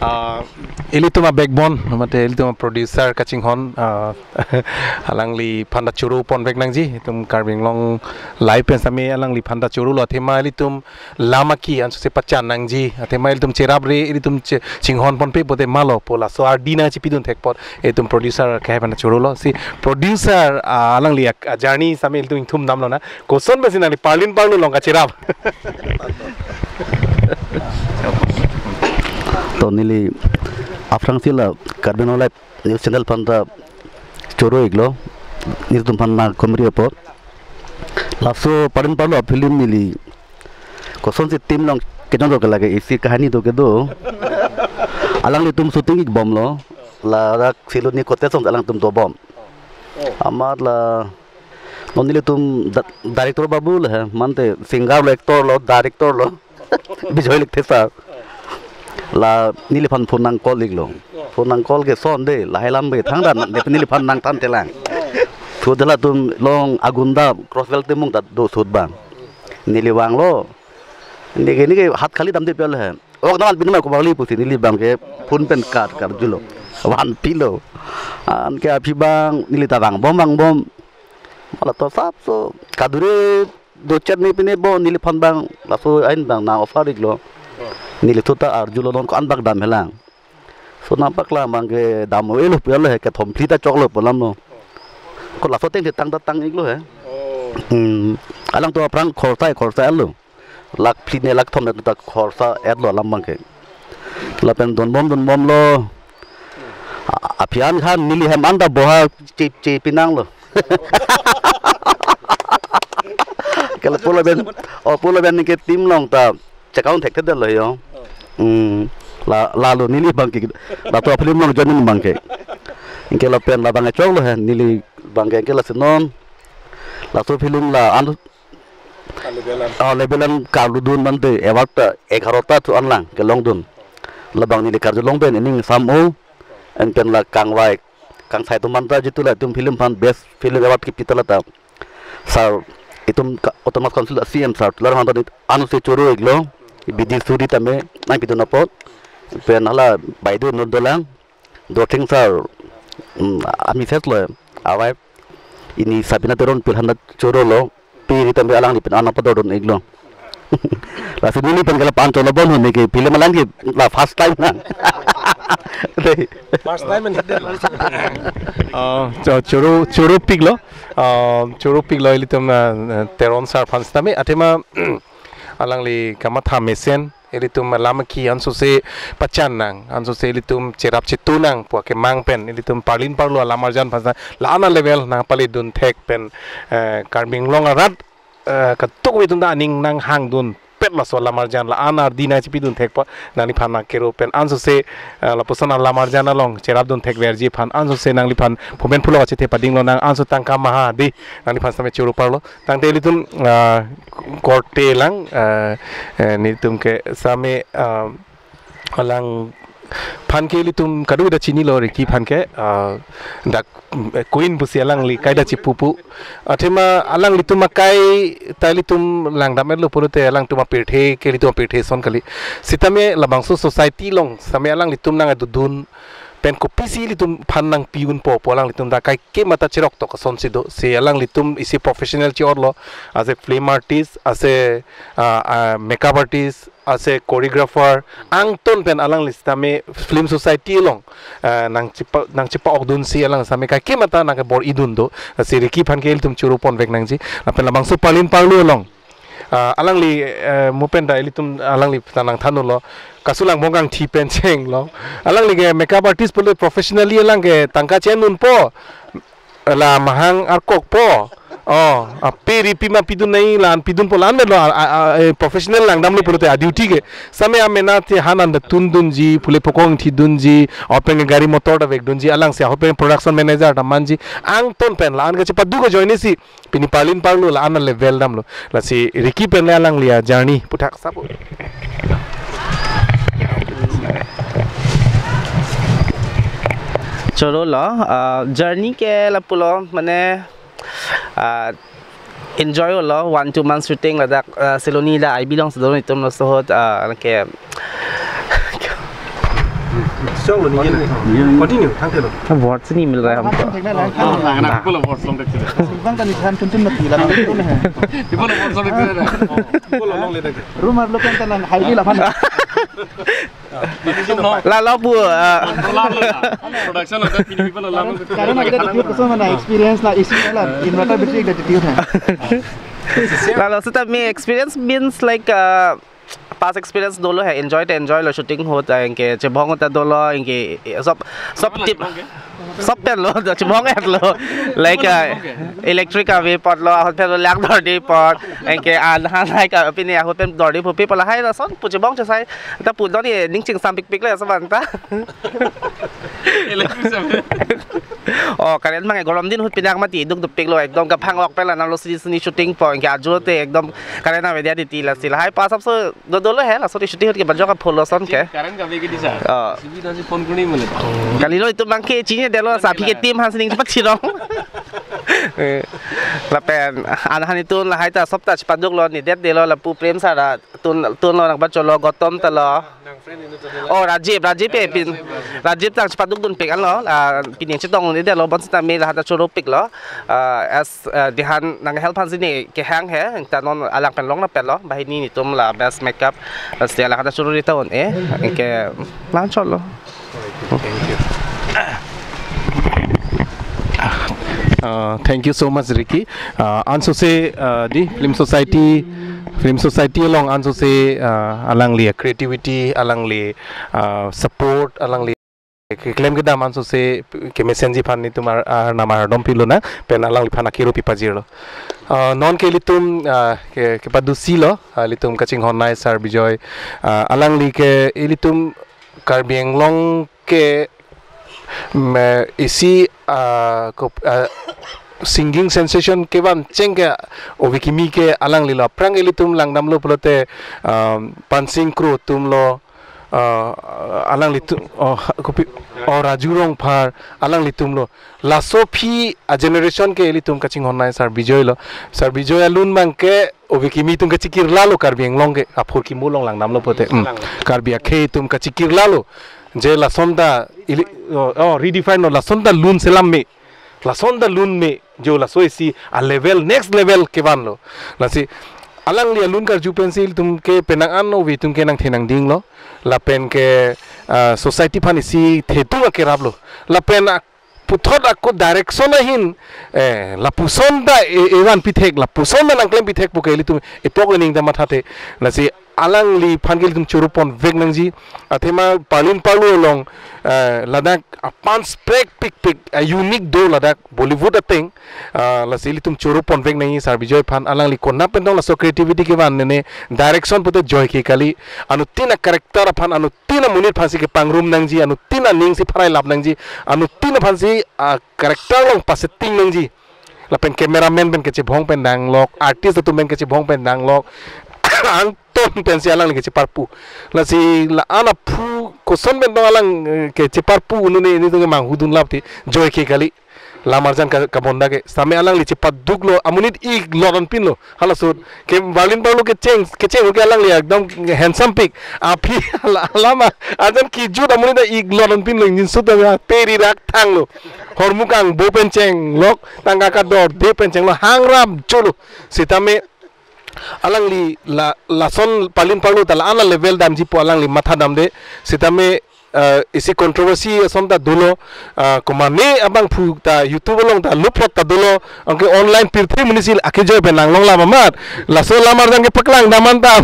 Ah, ilitum a-backbone, mate ilitum a-producer kachinghon, ah, alangliphan ta choro ponvek nangji, itum Karbi Anglong Live pen sitame alangliphan ta chorolo, athema ilitum lam aki ansose pachan nangji, athema ilitum cherapre, ilitum che-, chinghon ponpe pote malo pu laso ardi nangchipidun thek apot, itum producer kehai aphan ta chorolo, si producer, ah, alangli a, a-journey sitame ilitum ingthum damlonang. Koson pensi nangli Parlin Parlo along kacherap? To neli aphrangsi la Karbi Anglong Live News Channel aphan ta choro-iklo, nelitum aphan nangkomri apot. Laso Parlin Parlo film neli kosonsi team along kejong do ke lake isi kahani do kedo. Alanglitum shooting-ikbomlo. Ladak Siloni kote song alangtum dobom. Amat la non nelitum da-, director babu le he, mante singer lo, actor lo, director lo. Bijoy Lekthe sir. La neliphan phone nang-call-iklo. Phone nang-call ke son de, lahai alam ke thangta nang, de neliphan nangthanthelang. Sudela atum along agunda Crosswell Timung ta do shoot abang. Neli vanglo. Neke, neke hat khali damde pelo he. Ok, naman pinma ko bangli pusi neli abang ke phone pen kat karjulo. Vanpilo. Anke aphi abang neli ta vangbom vangbom. Mala to sap so kadure dochet ne pine bo neliphan abang laso ahin abang nang offer-iklo. Neli thuta arjulo non ko-an bak damhelang. So nangpaklang abang ke dam-elo pelo he, kethom phli ta choklo pu alamlo. Ko laso ateng si tang ta tang-iklo he. Hmm. Alangtum aphrang khorsa khorsa-lo. Lakh phli ne lakh thom ne ta khorsa-etlo alam abang ke. Lapen donbom donbomlo. A-, aphi an khan neli hem an ta boha chip chip pinanglo. Kala pulo ben, oh, pulo ben ke team along ta chekang thekthedetlo yo. Hmm. La, lalo neli abang ke, lato film along join abang ke. Anke lapen labang choklo he, neli abang ke, anke lasi non. Laso film la an, ah, level an karludun mante award ta egarota thu anlang kelongdun. Labang neli karjulong pen ining sam-o, anpen la kangvai kangsai atum anta jitu latum film aphan best film award kipi ta lata Sir, itum ka-, Autonomous Council a C M sir Tuliram Ronghang ta an se choro-iklo, bidi suri tame nangpidun apot, pen hala baideo inut dolang, Dotheng sir, mm, a Mrs lo, a wife, pini Sabina Teron pilhan ta chorolo, piri tame alangli pen an nangpadodun-iklo. Lasi neli pen ke la pan cholo bon hone ke film alang ke la first time nang. Dei. First time and hit it. Uh, cho-, choro, choro-iklo. Uh, choro-iklo ilitum, uh, Teron sir aphan sitame. Athema alangli kamatha mesen ilitum alam ke ansose pachan nang, ansose ilitum cherap chetu nang pu akemang pen ilitum parlin parlo alam arjan aphan sita la-an a level nangpalidun thek pen, eh, Karbi Anglong arat, eh, katuk atum ta aning nanghangdunpet laso alam arjan la-an ardi nangchipidun thek pu nangliphan akero pen ansose, eh, lapuson alam arjan along cherapdun thekverji aphan ansose nangliphan phomen phulo kachethe padinglo nang anso tangka maha dei nangliphan sitame choro parlo. Tangte ilitum, ah, korte lang, ah, eh, nelitum ke sitame, ah, alangphan ke ilitum kadokave ta chinilo, Ricky aphan ke, ah, dak, eh, Queen pusi alangli kaita chipupu. Athema alanglitum akai ta ilitum langdam-etlo pulote alangtum apirthe ke ilitum apirthe ason kali. Sitame labangso society along sitame alanglitum nangdodun pen kopisi ilitum aphan nangpi-unpo pu alanglitum ta kaikema ta cheroktok asonsi do. Si alanglitum isi professional chi-otlo, as a film artist, as a, ah, ah, makeup artist, as a choreographer, angton pen alangli sitame film society along, ah, nangchepa, nangchepa-okdunsi alang sitame kaikema ta nangkebor-idun do. Si Ricky aphan ke ilitum choro ponvek nangji. Lapen labangso parlin parlo along, ah, alangli, eh, mo pen ta ilitum alangli ta nangthanlo. Kasulang bong kangthi pen chenglo. Alangli ke makeup artist pulo, professionally alang ke tangka chenunpo. La mahang arkokpo. Oh, ape ri pima pidun nai, la-an pidunpo, la-an lo, a, a, a, eh, professional langdamlo pulote a duty ke. Sitame amena te han an ta tundunji, phule phokong thidunji, apeng gari motor ta vekdunji, alangsi ahut pen production manager ta manji, angton pen la-an kachepaduk ajoinesi pini parlin parlo la-an a level damlo. Lasi Ricky pen le alangli a journey puthak sapo. Chorolo, ah, journey ke lapulo, mane, ah, enjoy-olo, one two months shooting ladak, ah, Siloni la I B alongsi do nelitum laso ahut, ah, ke. Song lo ni. Continue, thangthelo. Word se nahi mil raha hai humko. Bang kan than tun tun mati la. Ipo lo word song dekte na. Ipo lo long le dekte. Rumar lo kan than hai di la pan. Lalo pu, ah. Production ada pini people lalo. Karena ada di person mana experience la isi la inverter battery ada di hai. Lalo seta me experience means like, uh, past experience dolo hai, enjoy ta enjoy lo shooting ahut, anke chebong ta dolo, anke sob, sob tip. Sob pen lo, chebong-et lo. Like, uh, electric ave apot lo, ahut pen lo lang dordi apot. Anke an han hai ka pini ahut pen dordi phupi pu lahai lason pu chebong chesai. Ta pu doni ning chingsam pikpik le so bang ta. Electric ave. Oh, current mang gorom din ahut pinak mati duk dupik lo, ekdom kaphang-ok pen la nanglo sini sini shooting po, anke ajo te ekdom current ave dia di ti lasi lahai pa sab so do dolo hai, laso shooting ahut ke bajok aphulo lason ke. Current kave ke di sir. Oh. Sibi nasi phone kuni mele. Kalilo itum abang ke chinidetlo, sa aphi ke team aphan sining chepat chirong. Eh, lapen an han itum lahai ta sob ta chepaduklo, nidetdetlo, lapu Prem sir ra tun, tunlo, nangpacholo, Gautam ta lo. Oh, Rajiv, Rajiv pe pin. Rajiv ta chepadukdunpik anlo, ah, pini chetong nidetlo, bonsita me lahai ta choropiklo. Ah, as, ah, dihan nang help aphan sini kehang he, ta non alang pen long na pelo, banghini nelitum la best makeup, ah, sini alang kata choro ri ta un-e, anke lang cholo. Uh, thank you so much, Ricky. Uh, ansose, uh, di Film Society, Film Society along ansose, uh, alangli creativity, alangli, uh, support, alangli keklem kedam ansose kemesenji aphan nelitum ar-, arnam ardom pilonang, pen alangliphan akero pipajirlo. Ah, non ke ilitum, ah, ke, kepadusilo, ah, ilitum kachinghon nai Sir Bijoy, ah, alangli ke ilitum Karbi Anglong ke, mm, eh, isi, ah, kop-, ah, singing sensation kevan cheng ke ove kimi ke alanglilo. Aphrang ilitum langdamlo pulote, ah, Pansing Kro atumlo, Ah, alanglitum, oh, ha-, kopi, oh, Raju Rongphar, alanglitum lo. Laso aphi a generation ke ilitum kachinghon nai Sar Bijoy lo. Sar Bijoy alun abang ke ove kimi atum kachikirla lo Karbi Anglong ke, aphor kimo along langdamlo pulote. Hmm. Karbi akhei atum kachikirla lo. Je lason ta ili, oh, oh, redefine lo, lason ta lun selam me. Lason ta lun me, jo laso isi a level, next level kevan lo. Lasi alangli alun karju pensi ilitum ke penang an ove atum ke nangthe nangding lo. Lapen ke, ah, society aphan isi thetung akerap lo. Lapen a-, puthot ako direction ahin, eh, lapuson ta e-, evan pithek, lapuson ta nangklem pithek pu ke ilitum epok ening ta mathathe. Lasi alangliphan ke ilitum choro ponvek nangji. Athema Parlin Parlo along, eh, ladak apan sprekpikpik, eh, unique do ladak Bollywood ateng, ah, lasi ilitum choro ponvek nangji Sar Bijoy aphan, alangli konat pen tong laso creativity kevan nene, direction pulote joike kali, anuttin a character aphan, anuttin amonit aphansi kepangrum nangji, anuttin aning si pharai lap nangji, anuttin aphansi, ah, character along pasetting nangji. Lapen cameraman pen kechebhong pen nanglok, artist atum pen kechebhong pen nanglok, angton pensi alangli kecheparpu. Lasi la-an aphu koson pen tong alang, eh, kecheparpu unu ne, ne tong manghu dunlap ti joike kali. Lamarjan ka, kabonda ke. Sitame alangli chepaduk lo, amonit ik lot anpin lo. Halaso ke Parlin Parlo kecheng, kecheng ke alangli ekdom handsome pik. Aphi ala-, alama ajan kijut amonit ta ik lot anpin lo, ingjinso ta peri rak thang lo. Hormu kangbo pen chenglok, tangka kadorde pen chenglo, hangrap cholo. Sitame alangli la, lason Parlin Parlo ta la-an a level damji pu alangli mathadamde. Sitame, eh, isi controversy ason ta dolo, ah, komane abangphu ta YouTube along ta luphrot ta dolo, anke online pirthe amonit si akejoy pen nanglong lam amat. Laso lamarjan kepaklang dam an ta,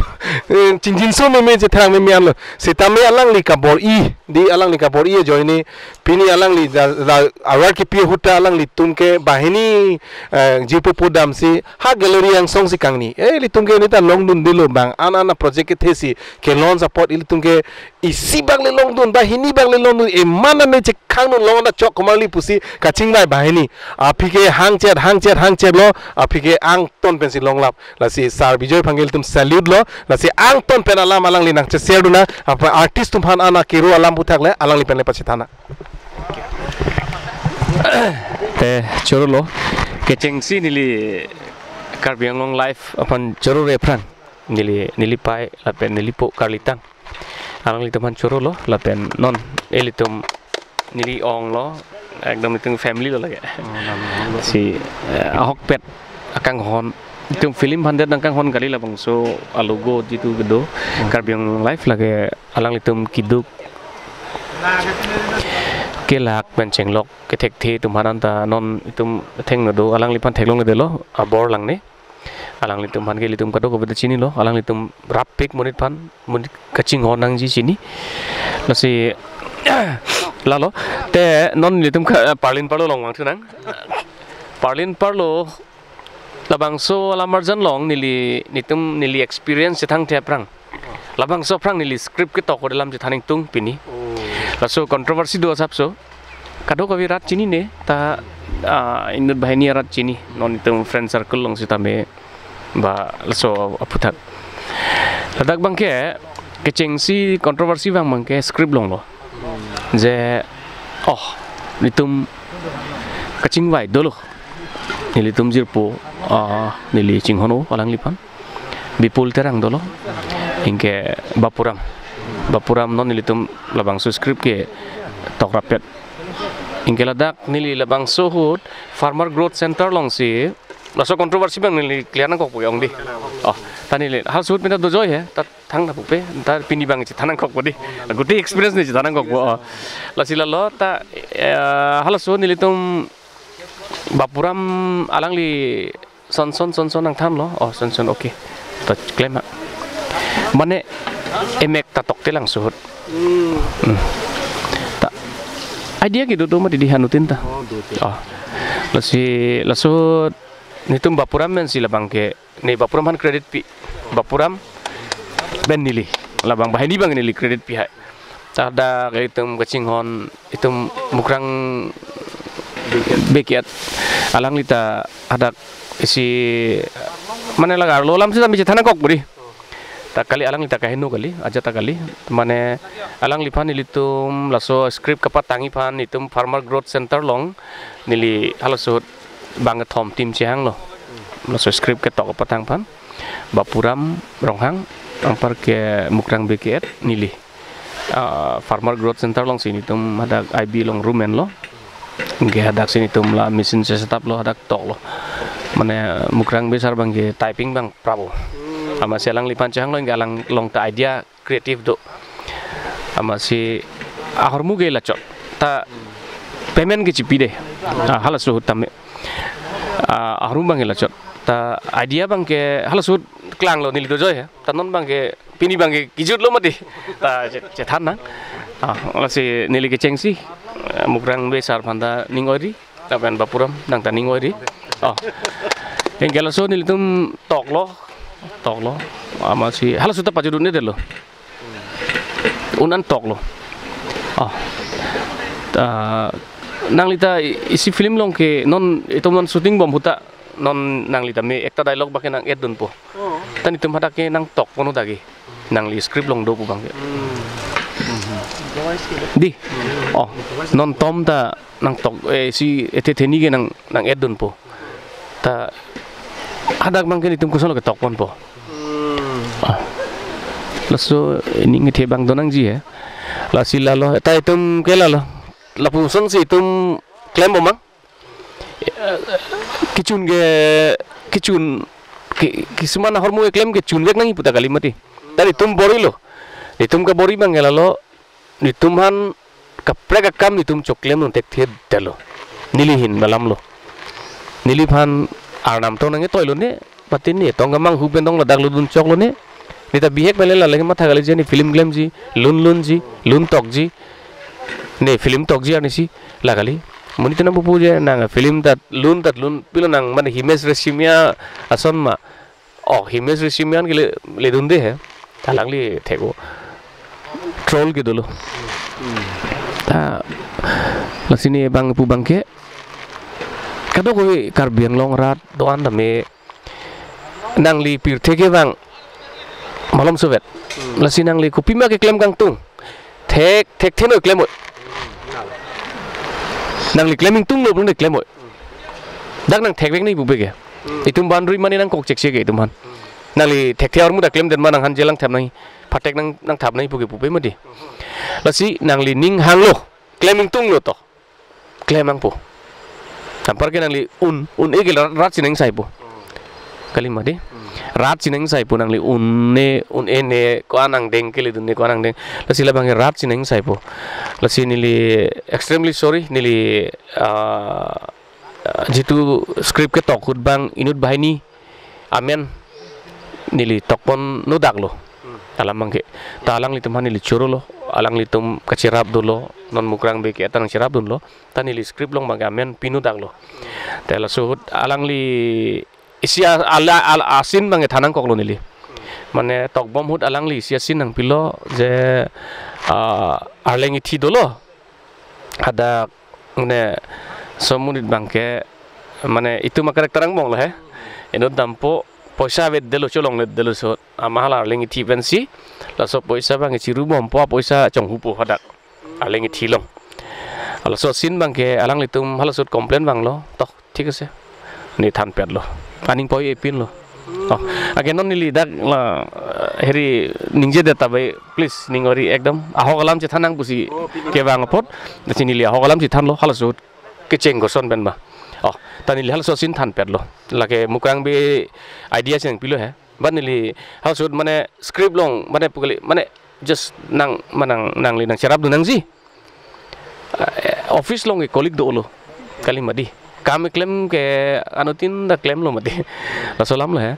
eh, chingjinso meme chethrang meme anlo. Sitame alangli kabor-i, di alangli kabor-i ajoine, pini alangli da, da, award kipi ahut ta alanglitum ke banghini, eh, jirpo pu damsi, ha gallery angsong si kangni. Eh, ilitum ke neta longdundelo bang, an an a project kethesi, ke launch apot ilitum ke isi bak le longdun, banghini bak le longdun, eman an ne chekhang dun long ta chok komarli pusi kachingvai banghini. Aphi ke hangchet, hangchet, hangchet lo, aphi ke angton pensi longlap. Lasi Sar Bijoy aphan ke ilitum salute lo. Lasi angton pen alam alangli nangche-share dun nang. Apa artist atum aphan ana kero alam puthak le alangli pen le pachethana. Te choro lo. Kechengsi neli Karbi Anglong Live aphan choro re aphrang. Neli, neli pai lapen neli po karlitang. Alanglitum aphan choro lo, lapen non ilitum neli ong lo, ekdom itum family lo lake. Oh, lalo, lalo. Si, eh, ahokpet akanghon. Itum film aphan det nangkanghon kali labangso a logo jitu kedo. Hmm. Karbi Anglong Live lake alanglitum keduk kelak pen chenglok kethekthe atum aphan ta non itum thengno do, alangliphan theklongledetlo, abor langne. Alanglitum aphan ke ilitum kadokave ta chinilo, alanglitum rappik monit aphan, monit kachinghon nangji chini. Lasi, lalo, te non ilitum ka, Parlin Parlo along vangthu nang. Parlin Parlo, labangso lamarjan along neli, netum neli experience chethangthe aphrang. Labangso aphrang neli script ketok alam chethan ingtung pini. Oh. Laso controversy do asapso. Kadokave rat chinine, ta, ah, inut banghini arat chini. Non itum friend circle along sitame ba laso aphuthak. Ladak abangke, kechengsi controversy vang abangke script along lo. Je, oh, netum kachingvai dolo. Nelitum jirpo, ah, neli chinghon-o alangliphan. Bipul Terang dolo. Anke Bapuram. Bapuram non nelitum labangso script ketok rappet. Anke ladak neli labangso ahut Farmer Growth Center alongsi laso controversy abang neli clear nangkokpo ke ong di. Oh, ta neli halaso ahut pinta dojoine, ta thang nangkokpo, ta pini abang chethan nangkokpo di. Gute experience ne chethan nangkokpo. Oh. Lasi lalo ta, eh, halaso nelitum Bapuram alangli son son son son nangthanlo. Oh, son son, okay. Ta klem ha. Mane emek ta tokte langso ahut. Hmm. Hmm. Ta idea kedo do mati di anutin ta. Oh, do te. Oh. Lasi laso ahut netum Bapuram pensi labangke, ne Bapuram aphan credit pi. Bapuram pen neli. Labang banghini abang neli credit pi hai. Ta hadak itum kachinghon, itum Mukrang Bey Kiat. Alangli ta hadak isi mane lagar lo alam sitame chethan nangkokpo di. Ta kali, alanglita kaheno kali, ajat ta kali. Mane alangliphan nelitum laso script kapatangji aphan itum Farmer Growth Center along neli halaso ahut bang kethom team chehanglo. Laso script ketok kapatang aphan Bapuram Ronghang, anparke Mukrang Bey ke-et, neli. Ah, Farmer Growth Center alongsi nelitum hadak I B along room enlo. Anke hadaksi nelitum la machine si set up lo, hadak toklo. Mane Mukrang Bey sir abangke typing abang prappo. Amatsi alangliphan chehanglo, anke alanglong ta idea creative do. Amatsi ahormu ke lachot. Ta payment ke chipi de. Ah, halaso ahut tame. Ah, ahormu abangke lachot. Ta idea abangke halaso ahut klanglo, neli dojoi he. Ta non abangke pini abangke kejutlo mati. Ta che-, chethan nang. Ah, lasi neli kechengsi, eh, Mukrang Bey sir aphan ta ning oiri, lapen Bapuram nang ta ning oiri. Oh. Anke laso nelitum toklo, toklo. Amatsi halaso ahut ta pajut un-edetlo. Un-an toklo. Oh. Ta nanglita i-, isi film along ke non itum non shooting bom ahut ta non nanglita me ekta dialogue abangke nang-etdunpo. Oh. Ta nelitum hadak ke nangtokpon hadak ke. Nangli script along do pu abangke. Hmm. Di. Oh, non tom ta nangtok, eh, si ethe theni ke nang, nang-etdunpo. Ta hadak abangke nelitum kosonlo ketokponpo. Hmm. Ah. Laso ining kethe abang donangji he. Lasi lalo, ta itum ke lalo. Lapuson si itum klem bomang. Kechun ke, kechun ke, kisuman ahormu keklem kechun vek nangji pu ta kali mati. Ta nelitum borilo. Nelitum kebori abangke lalo, nelitum aphan kaprek akam nelitum choklemdun thekthe detlo. Neli ahin malamlo. Neliphan arnam tong nangketoilo ne, mati ne tong kemanghu pen tong ladak lodun choklo ne. Neta bihek pen le la lagi matha kali je ne film klemji, lun lunji, lun tokji. Ne film tokji arnisi la kali. Monit nangpupu je nang film ta lun ta lun pilo nang mane Himesh Reshammiya ason ma. Oh, Himesh Reshammiya ke le, ledunde he. Alangli thek-o. Troll ke dolo. Ta lasi ne bang pu abangke. Kadokave Karbi Anglong arat do-an tame nangli pirthe ke bang malom sovet. Hmm. Lasi nangli kopima keklem kangtung. Thek, thekthe noi klem noi. Nangli klem ingtunglo pulote klem noi. Dak nang thek vek nangji pupe ke. Hmm. Itum boundary mane nangkok chekche ke itum aphan. Hmm. Nangli thekthe ahormu ta klemdet ma nang han jelang thap nangji. Phatek nang, nangthap nangji pu ke pupe mati. Hmm. Lasi nangli ning hanglo. Klem ingtunglo to. Klem nangpo. Anparke nangli un, un-e ke rat, rat si nangsaipo. Kali mati. Rat si nangsaipo nangli un-e, un-e ne ko-an angdeng ke ledun ne ko-an angdeng. Lasi labangke rat si nangsaipo. Lasi neli extremely sorry, neli, ah, jitu script ketok ahut bang inut banghini amen neli tokpon nodaklo. Hmm. Alam abangke. Ta alanglitum aphan neli chorolo, alanglitum kacherap dolo, non Mukrang Bey ke-et ta nangcherapdunlo. Ta neli script along abangke amen pinodaklo. Te laso ahut alangli isi a-, ala, ala, a-scene abangke than nangkoklo neli. Mane tokbom ahut alangli isi a-scene nangpilo je, ah, arleng ithi dolo. Hadak mane somonit abangke mane itum a-character angbonglo he. Inut dampo poisa avedetlo cholongledetlo so. Ama hala arleng ithi pensi laso poisa abangke chirubompo, poisa chonghupo hadak. Arleng ithi along. Laso scene abangke alanglitum halaso ahut complain vanglo. Tok. Thik ase. Ne thanpetlo. Aning poi epinlo. Oh, anke non neli dak la, eh, heri ningjedet ta bai, please, ning oiri ekdom. Ahok alam chethan nang pusi kevang apot. Lasi neli ahok alam chethanlo, halaso ahut kecheng koson pen ma. Oh, ta neli halaso scene thanpetlo. Lake Mukrang Bey idea si nangpilo he. But neli halaso ahut mane script along, mane pu kali, mane just nang, manang, nangli nangcherapdun nangji. Eh, office along ke colleague dolo. Kali mati. Kam keklem ke anuttin ta klemlo mati. Laso alamlo he.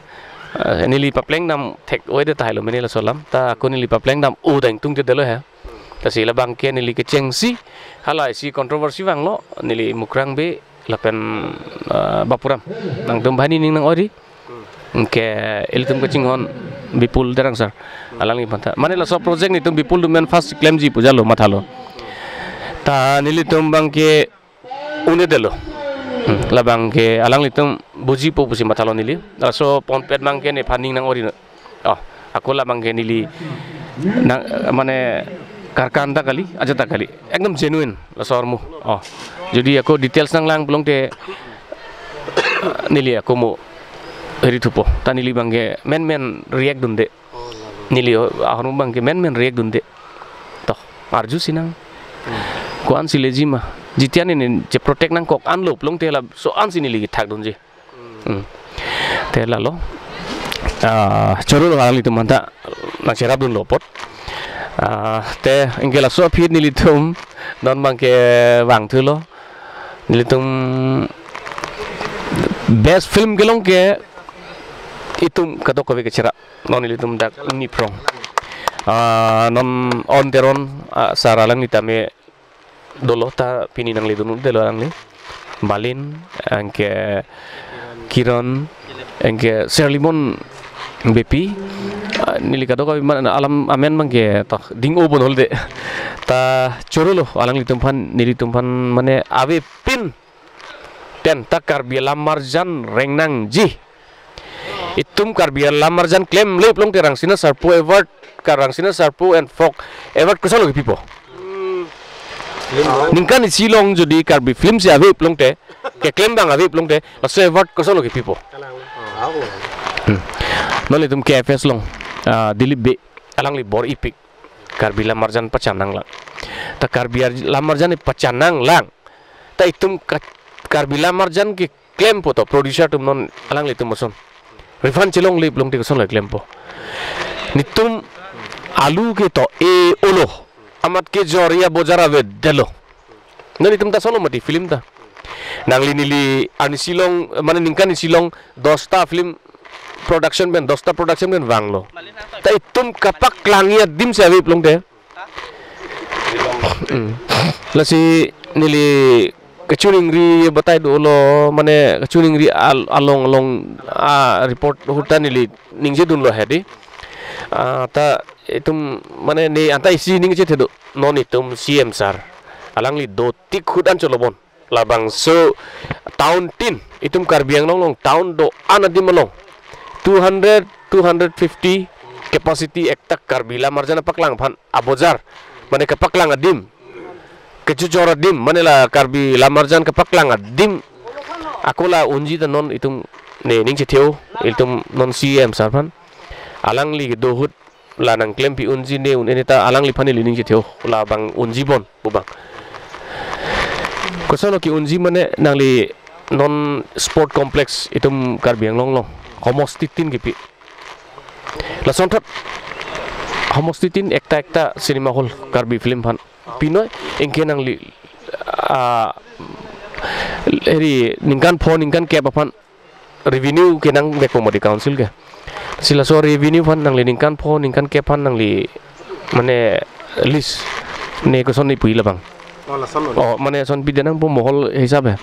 Eh, neli papleng dam thek-o-edet tahai lo mene laso alam. Ta ako neli papleng dam-o ta ingtungjedetlo he. Lasi labangke neli kechengsi hala isi controversy vanglo, neli Mukrang Bey lapen, eh, Bapuram. Nangtum banghini ning nang-oiri. Anke ilitum kachinghon Bipul Terang sir. Alangliphan ta. Mane laso project nelitum Bipul atum pen first klemji pu jalo mathalo. Ta nelitum abangke un-edetlo. Hmm, labangke alanglitum bujipo pusi mathalo neli. Laso ponpet abangke nephan ning nang-oiri non. Oh, Ako labang ke neli nang, mane karkan ta kali, ajat ta kali. Ekdom genuine laso ahormu. Oh. Jodi ako details nanglang pulote neli ako mo rithupo. Ta neli abang ke menmen react dunde. Neli ahormu abang ke menmen react dunde. To, arjusi nang. Ko-ansi leji ma. Jitian neli cheprotect nangkok-anlo pulote laso-ansi neli kethak dunji. Hmm. Te lalo. Ah, choro lo alanglitum aphanta nangcherap dunlo apot. Ah, te anke laso aphi nelitum non abang ke vangthulo. Nelitum best film kelong ke itum kadokave kecherap. Non nelitum dak Niprong. Ah, non On Teron, ah, sar alangli tame dolo ta pini nangledun un-edetlo alangli. Balin, anke Kiran, anke Serlimon Beypi, ah, neli kadokave amen, alam amen abang ke to ding-o pon hol de. Ta choro lo alanglitum aphan, nelitum aphan mane avepin. Ten ta Karbi alam marjan reng nangji. Itum Karbi alam marjan klemle pulote Rangsina Sarpo Award, ka Rangsina Sarpo and Folk Award kosonlo kepipo? Ningkan isi along jodi Karbi film si ave pulote, keklem abang ave pulote, laso award kosonlo kepipo? Hmm. Non nelitum K F S along, ah, Dilip Bey, alangli bor-ipik. Karbi alam marjan pachan nanglang. Ta Karbi ar-, alam marjan pachan nanglang. Ta itum ka-, Karbi alam marjan keklempo to, producer atum non alanglitum ason. Refund chelongle pulote kosonlo keklempo? Netum alu ke to e olo. Amat kejor ya bojar avedetlo. Non itum ta solo mati film ta. Nangli neli arnisi along, mane ningkan isi along dos ta film production pen, dos ta production pen vanglo. Ta itum kapaklang adim si ave pulote. Hmm. Lasi neli kachiningri batai dolo, mane kachiningri al-, along along, ah, report ahut ta neli ningje dunlo hedi. Ah, ta itum mane ne anta isi ningje thedo, non itum C M sir. Alangli dotik ahut an cholobon. Labangso town tin, itum Karbi Anglong along town do-an adim along two hundred, two hundred fifty capacity ekta Karbi alam marjan paklang aphan abojar, mane kepaklang adim, kejujor adim, mane la Karbi alam marjan kepaklang adim. Ako la unji ta non itum ne ning chetheo, itum non C M sir aphan. Alangli kedo ahut la nangklempi unji ne un-e ne ta alangliphan neli ning chetheo, labang unji bon pu abang. Kosonlo ke-unji mane nangli non sport complex itum Karbi Anglong along homosti tin kepi. Lasonthot homosti tin ekta ekta cinema hall Karbi film aphan pinoi, anke nangli, ah, eri ningkan pho ningkan kep aphan revenue kenang vekpo modi council ke. Si laso revenue aphan nangli ningkan pho ningkan kep aphan nangli mane list ne koson ne pu-i labang. Oh, lason lo. Oh, mane lason pide nangpo mo hall hisap he.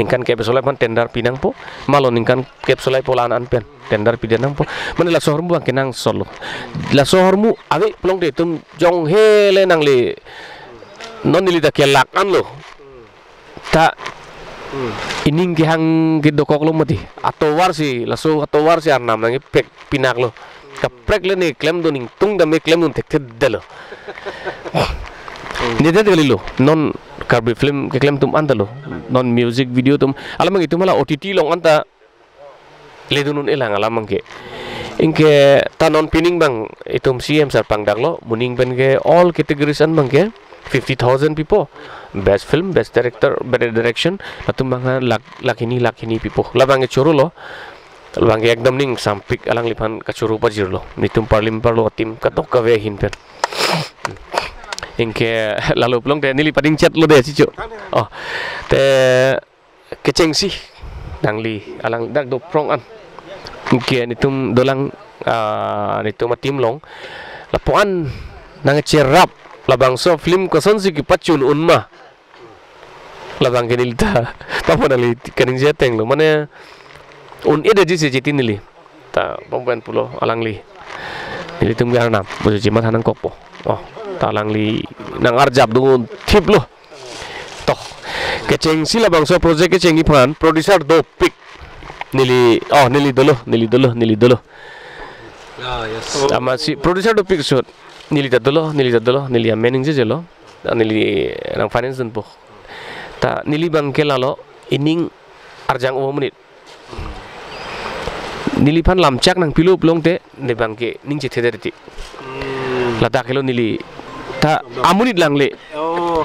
Ningkan kep solai aphan tender pi nangpo. Malo ningkan kep solaipo la-an an pen tender pide nangpo. Mane laso ahormu abang kenangsot lo. Laso ahormu ave pulote itum jong hele nangli non neli ta kelak anlo. Ta Hmm. ining kehang kedokoklo mati. Atovar si, laso atovar si arnam nangkepek pinaklo. Kaprek le ne klemdun, ingtung dam ne klemdun thekthedetlo. Nedet kalilo. Non Karbi film keklem atum anta lo. Non music video atum. Alam abang itum hala O T T along anta ledun un-elang alam abang ke. Anke ta non pining abang itum C M sir pangdaklo, moning pen ke all categories an abang ke fifty thousand pipo. Best film, best director, best direction, latum abang ha lakh, lakh hini, lakh hini pipo. Labang ke choro lo, labang ke ekdom ning sampik alangliphan kachoro pajirlo. Netum parlim parlo team kadokave ahin pen. Anke lalo pulote neli pading chat lo de chicho. Oh, te kechengsi nangli alang dak do phrong an. Anke netum dolang, ah, netum a-team along. Lapu-an nangcherap labangso film kosonsi kepachun un ma. Labang ke neli ta. Papo nangli kaningje ateng lo. Mane un-edetji si chiti neli. Ta pampen pulo alangli. Nelitum ke arnam. Mujo chimat hanang kokpo. Oh, ta alangli nang-arjap dungun thiplo. To, kechengsi labangso project kechengji aphan producer dopik. Neli, oh, neli dolo, neli dolo, neli dolo. Ah, Amatsi producer dopik ahut neli ta dolo, neli ta dolo, neli amen ningje jelo. Neli nang finance dunpo. Ta neli abangke lalo ining arjang o amonit. Neliphan lamchak nangpilo pulote ne abangke ning chethedetji. Ladak helo neli ta amonit langle. Oh.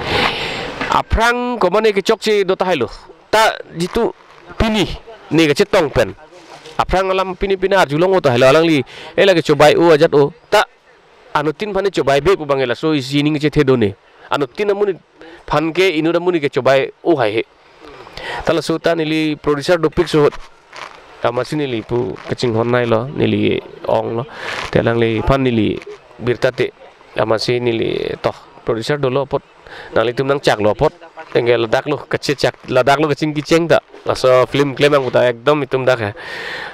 Aphrang komane kechokche do tahai lo. Ta jitu pini ne kachetong pen aphrang alam pini pini arjulong o tahai lo alangli. Eh, lake chobai o ajat o. Ta anuttin aphan ne chobai be pu abang laso isi ning chethe do ne. Anuttin amonit aphan ke inut amonit ke chobai o haihe. Ta laso ta neli producer dopik ahut. Amatsi neli pu kachinghon nai lo, neli ong lo. Te alangliphan neli birta te. Amatsi neli toh producer dolo apot. Nanglitum nangchak lo apot. Anke ladak lo kachechak, ladak lo kachingki cheng ta. Laso film klem ang ta ekdom itum dak he.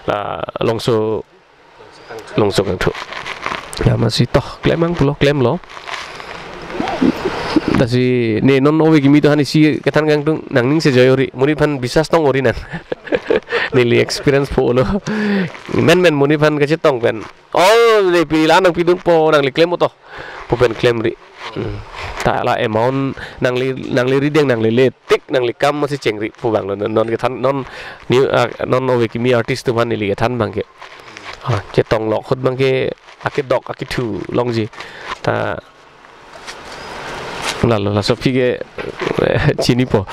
La Longso Longso Kangthu. Ya, amatsi toh klem ang pulo, klem lo. Lasi ne non ove kimi atum aphan isi kethan kangtung nangning se joy ori. Monit aphan biswas tong ori nang. Neli experience po lo. Men men monit aphan kachetong pen. Oh, ne pila nangpidunpo nangli klem o toh. Pu pen klemri. Hmm. Ta la amount nangli, nangli rideng nangli le tik nangli kam amatsi chengri pu abang lo non, non kethan non ni, ah, non ove kimi artist atum aphan neli kethan abangke. Ah, chetong lo ahut abangke akedok akethu longji. Ta lalo laso aphi ke chinipo.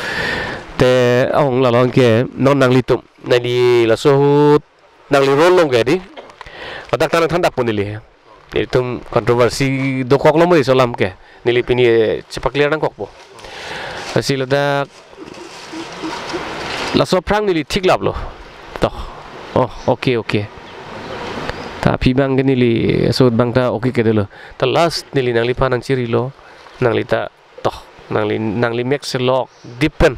Te ong lalo anke non nanglitum. Neli laso ahut nangli role along ke di. Ladak ta nangthandakpo neli. Itum controversy dokok lo mo iso alam ke. Neli pini, eh, chepa-clear nangkokpo. Lasi ladak laso aphrang neli thik lap lo. Toh. Oh, okay, okay. Ta aphi abangke neli ahut abang ta okay ke dolo. Ta last neli nangliphan nangchiri lo. Nangli ta toh, nangli, nangli mek selok dip pen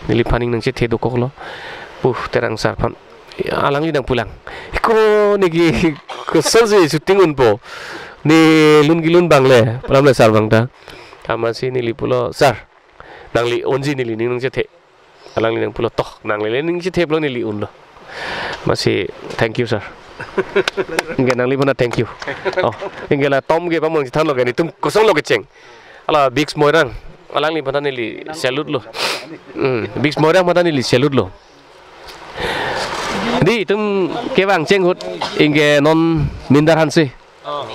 neliphan ning nangchethe dokok lo. Puh, Terang sir aphan. Alangli nangpulang. Ko neke kosonsi shooting unpo. Ne lun kelun abang le, pu alam le sir abang ta. Amatsi neli pulo, "Sir, nangli unji neli ning nangchethe." Alangli nangpulo, "Toh, nangli le ning chethe pulo neli unlo." Amatsi, "Thank you, sir." Anke nangliphan ta thank you. Oh, anke latum ke pamon chethan lo ke netum kosonlo kecheng. Hala Biggs Moirang. Alangliphan ta neli salute lo. Hmm, Biggs Moirang aphan ta neli salute lo. Di itum kevang cheng ahut anke non Mindar Hanse.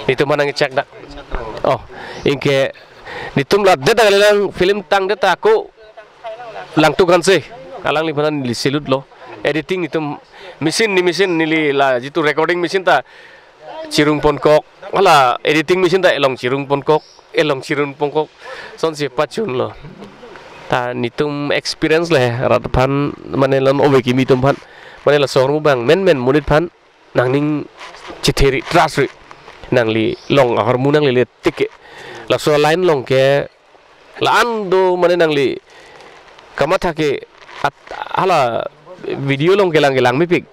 Netum aphan nangchak dak. Oh, anke netum la det ta kalilang film tangdet ta ako Langtuk Hanse. Alangliphan ta neli salute lo. Editing netum machine ne machine neli la jitu recording machine ta chirung ponkok. Hala editing machine ta elong chirung ponkok. Elong chirung ponkok. Sonsi pachun lo. Ta netum experience le rat aphan mane non ove kimi atum aphan. Mane laso ahormu abang men men monit aphan nangning chetheri trust ri. Nangli long ahormu nangli le tik ke. Laso line along ke la-an do mane nangli kamatha ke at-, hala video along kelang kelang mepik.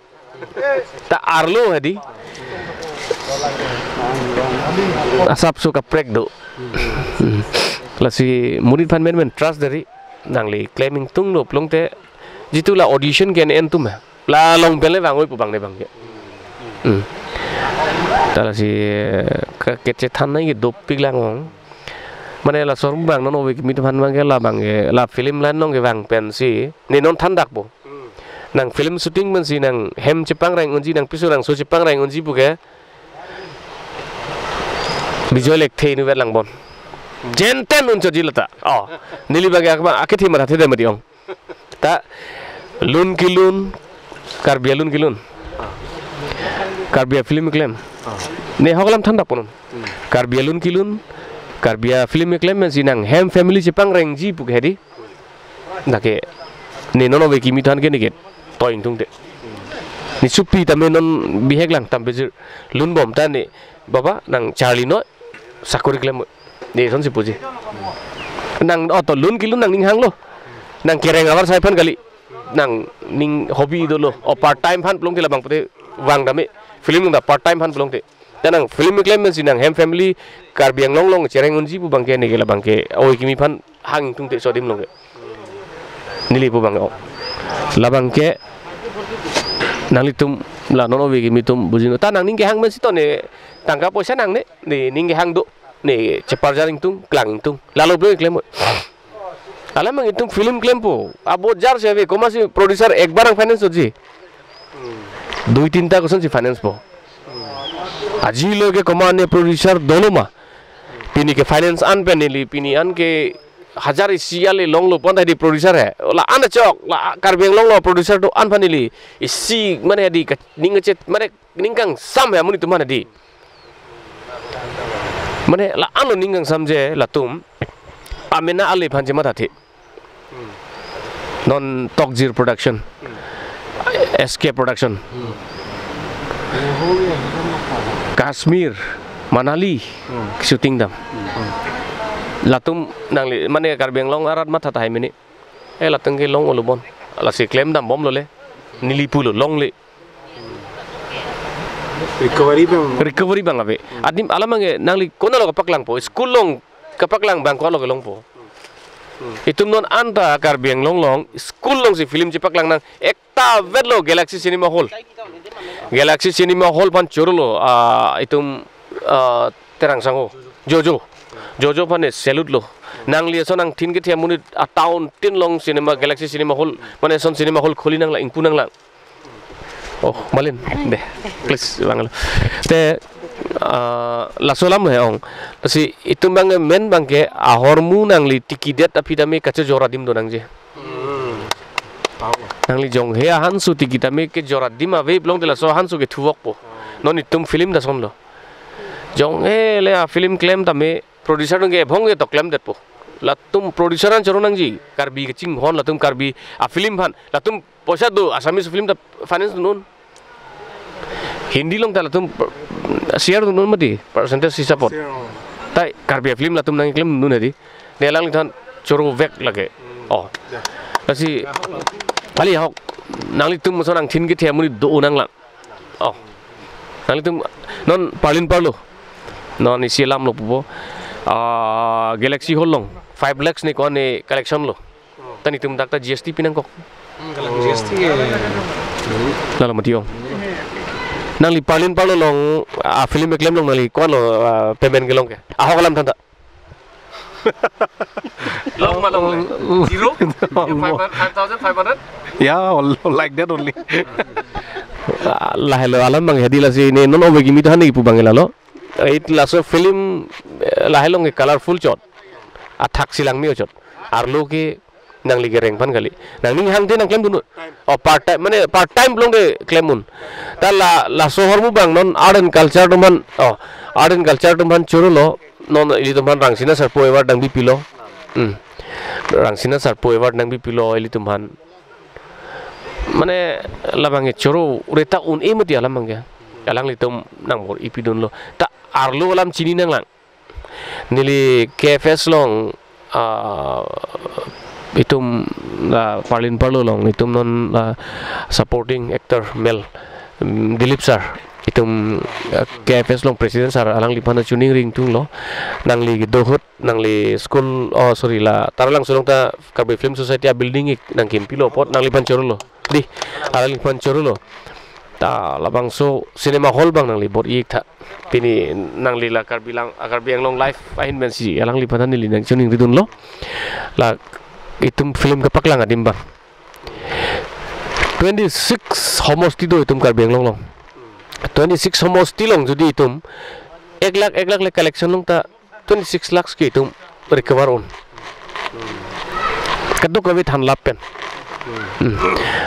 Ta arlo hadi. Asapso kaprek do. Hmm. Lasi monit aphan men men trust dari nangli klem ingtung do pulote jitu la audition ke en en atum he. La long pen le vang oi pu abang ne abangke. Hmm. Ta lasi, eh, ke, kechethan nai ke dopik lang ong. Mane laso ahormu abang non ove kimi atum aphan abangke la abangke la film line along kevang pensi ne non thandakpo. Nang film shooting pensi nang hem chepangreng unji nang piso nang so chepangreng unji pu ke Bijoy Lekthe inutvet lang bon. Jenten unchotji lata. Oh, neli abangke akma akethe mathathe de mati ong. Ta lun kelun, Karbi alun kelun. Karbi afilm keklem. Ne ahok alam thandakpo non. Karbi alun kelun, Karbi afilm keklem pensi nang hem family chepangrengji pu ke hedi. Lake ne non ove kimi atum aphan ke neke toi ingtungte. Ne supi tame non bihek lang tam pejir lun bom ta ne baba nang charli noi sakori klem. Ne sonsi puji. Nang oto lun kelun nangning hanglo. Nang kereng avarsai aphan kali. Nangning hobby dolo. O part time aphan pulote labang pute vang tame. Film ta part time aphan pulote. Ta nang film keklem pensi nang hem family Karbi Anglong along chereng unji pu abangke neke labangke ove kimi aphan hang ingtungte so adim along ke. Neli pu abang o. Labangke nanglitum La non ove kimi atum buji non. Ta nangning kehang pensi to ne tangka poisa nangne, ne ning kehang do, ne cheparjar ingtung, klang ingtung. Lalo bro klem. Alam mang itum film klempo. Abo jar si ave, komatsi producer ekbar ang finance doji. Dui tinta kosonsi finance po. Ajilo ke komat ne producer dolo ma. Pini ke finance an pen neli, pini an ke hajar isi ale longlo pon ta di producer he. La an chok, la Karbi Anglong lo producer do-an aphan neli. Isi mane di ka-, ning chet, mane ning kangsam he amonit atum aphan di. Mane la anlo ning kangsam je latum. Amena ale aphan chemathathe. Non Tokjir Production, S K Production, Kashmir, Manali shooting dam. Latum nangli mane Karbi Anglong arat matha tahai mene. Eh, latum ke long olo bon. Lasi klem dam bomlo le. Neli pulo longle. Recovery abang. Recovery abang ave. Adim alam abang ke nangli konatlo kapaklangpo. School along kapaklang abang konatlo kelongpo. Itum non anta Karbi Anglong along school alongsi film chepaklang nang ekta vetlo Galaxy Cinema Hall. Galaxy Cinema Hall aphan chorolo, ah, itum, ah, Terang Sangho. Jojo. Jojo aphan ne salute lo. Nangli ason angthin kethe amonit a town tin along cinema, Galaxy Cinema Hall, mane ason cinema hall kholi nanglang, ingpu nanglang. Oh, malin. Deh, please, bang lo. Te, ah, laso alam he ong. Lasi itum abang men abang ke ahormu nangli tikidet aphi tame kachojor adim do nangji. Nangli jong he ahansu tiki tame kejor adim ave pulote laso ahansu ke thuvokpo. Non itum film ta sonlo. Jong he le a film klem tame producer nung ke ebhong ke to klemdetpo. Latum producer an choro nangji. Karbi kachinghon latum Karbi a film aphan. Latum poisa do Assamese film ta finance dun un. Hindi along ta latum per-, share dun un mati percentage hisap apot. Share, oh. Tai Karbi a film latum nangklem dun un hedi. Ne alangliphan choro vek lake. Oh. Ya. Lasi kali ahok nanglitum ason angthin kethe amonit do nanglang. Oh. Nanglitum non parlin parlo. Non isi alam lo pupo. Ah, Galaxy Hall along five lakhs ne ko-an ne collection lo. Ta netum dak ta G S T pi nangkok. Hmm, kalang G S T ke. Lalo mati ong. Nangli parlin parlo along, ah, film keklem along nangli ko-anlo, ah, payment kelong ke. Ahok alam than ta. Long ma longle. Zero? Five hundred, five thousand five hundred? Yeah, all, all like that only. Ah, lahelo alam abang hedi lasi ne non ove kimi to han ne kipu abang lalo. It laso film, eh, lahelo ke colorful chot. Athak si langme-o chot. Arlo ke nangli kereng aphan kali. Nangning hangte nangklem dun un. Oh, part time, mane part time pulote klem un. Ta la, laso ahormu abang non art and culture atum aphan, oh, art and culture atum aphan chorolo, non ilitum aphan Rangsina Sarpo Award nangpi pilo. Hmm. Rangsina Sarpo Award nangpi pilo ilitum aphan. Mane labang ke choro reta un-e mati alam abang ke. Alanglitum nangbor-i pidunlo. Ta arlo alam chini nanglang. Neli K F S along, ah, itum, ah, parlin parlo along, itum non, ah, supporting actor male, mm, Dilip sir. Itum, ah, K F S along president sir alangliphan chuning ring tunglo. Nangli dohut, nangli school, oh, sorry, la Taralangso along ta Karbi Film Society a building ik nangkim pilo apot nangliphan chorolo. Di, alangliphan chorolo. Ta labangso cinema hall abang nangli bor-i ik tha. Pini nangli la Karbi lang, ah, Karbi Anglong Live ahin pensi alangliphan neli nangchuning ridunlo. La itum film kepaklang adim abang. Twenty-six homosti do itum Karbi Anglong along. Twenty-six homosti along jodi itum ek lakh, ek lakh le collection long ta twenty-six lakhs ke itum recover un. Kadokave than lap pen. Hmm.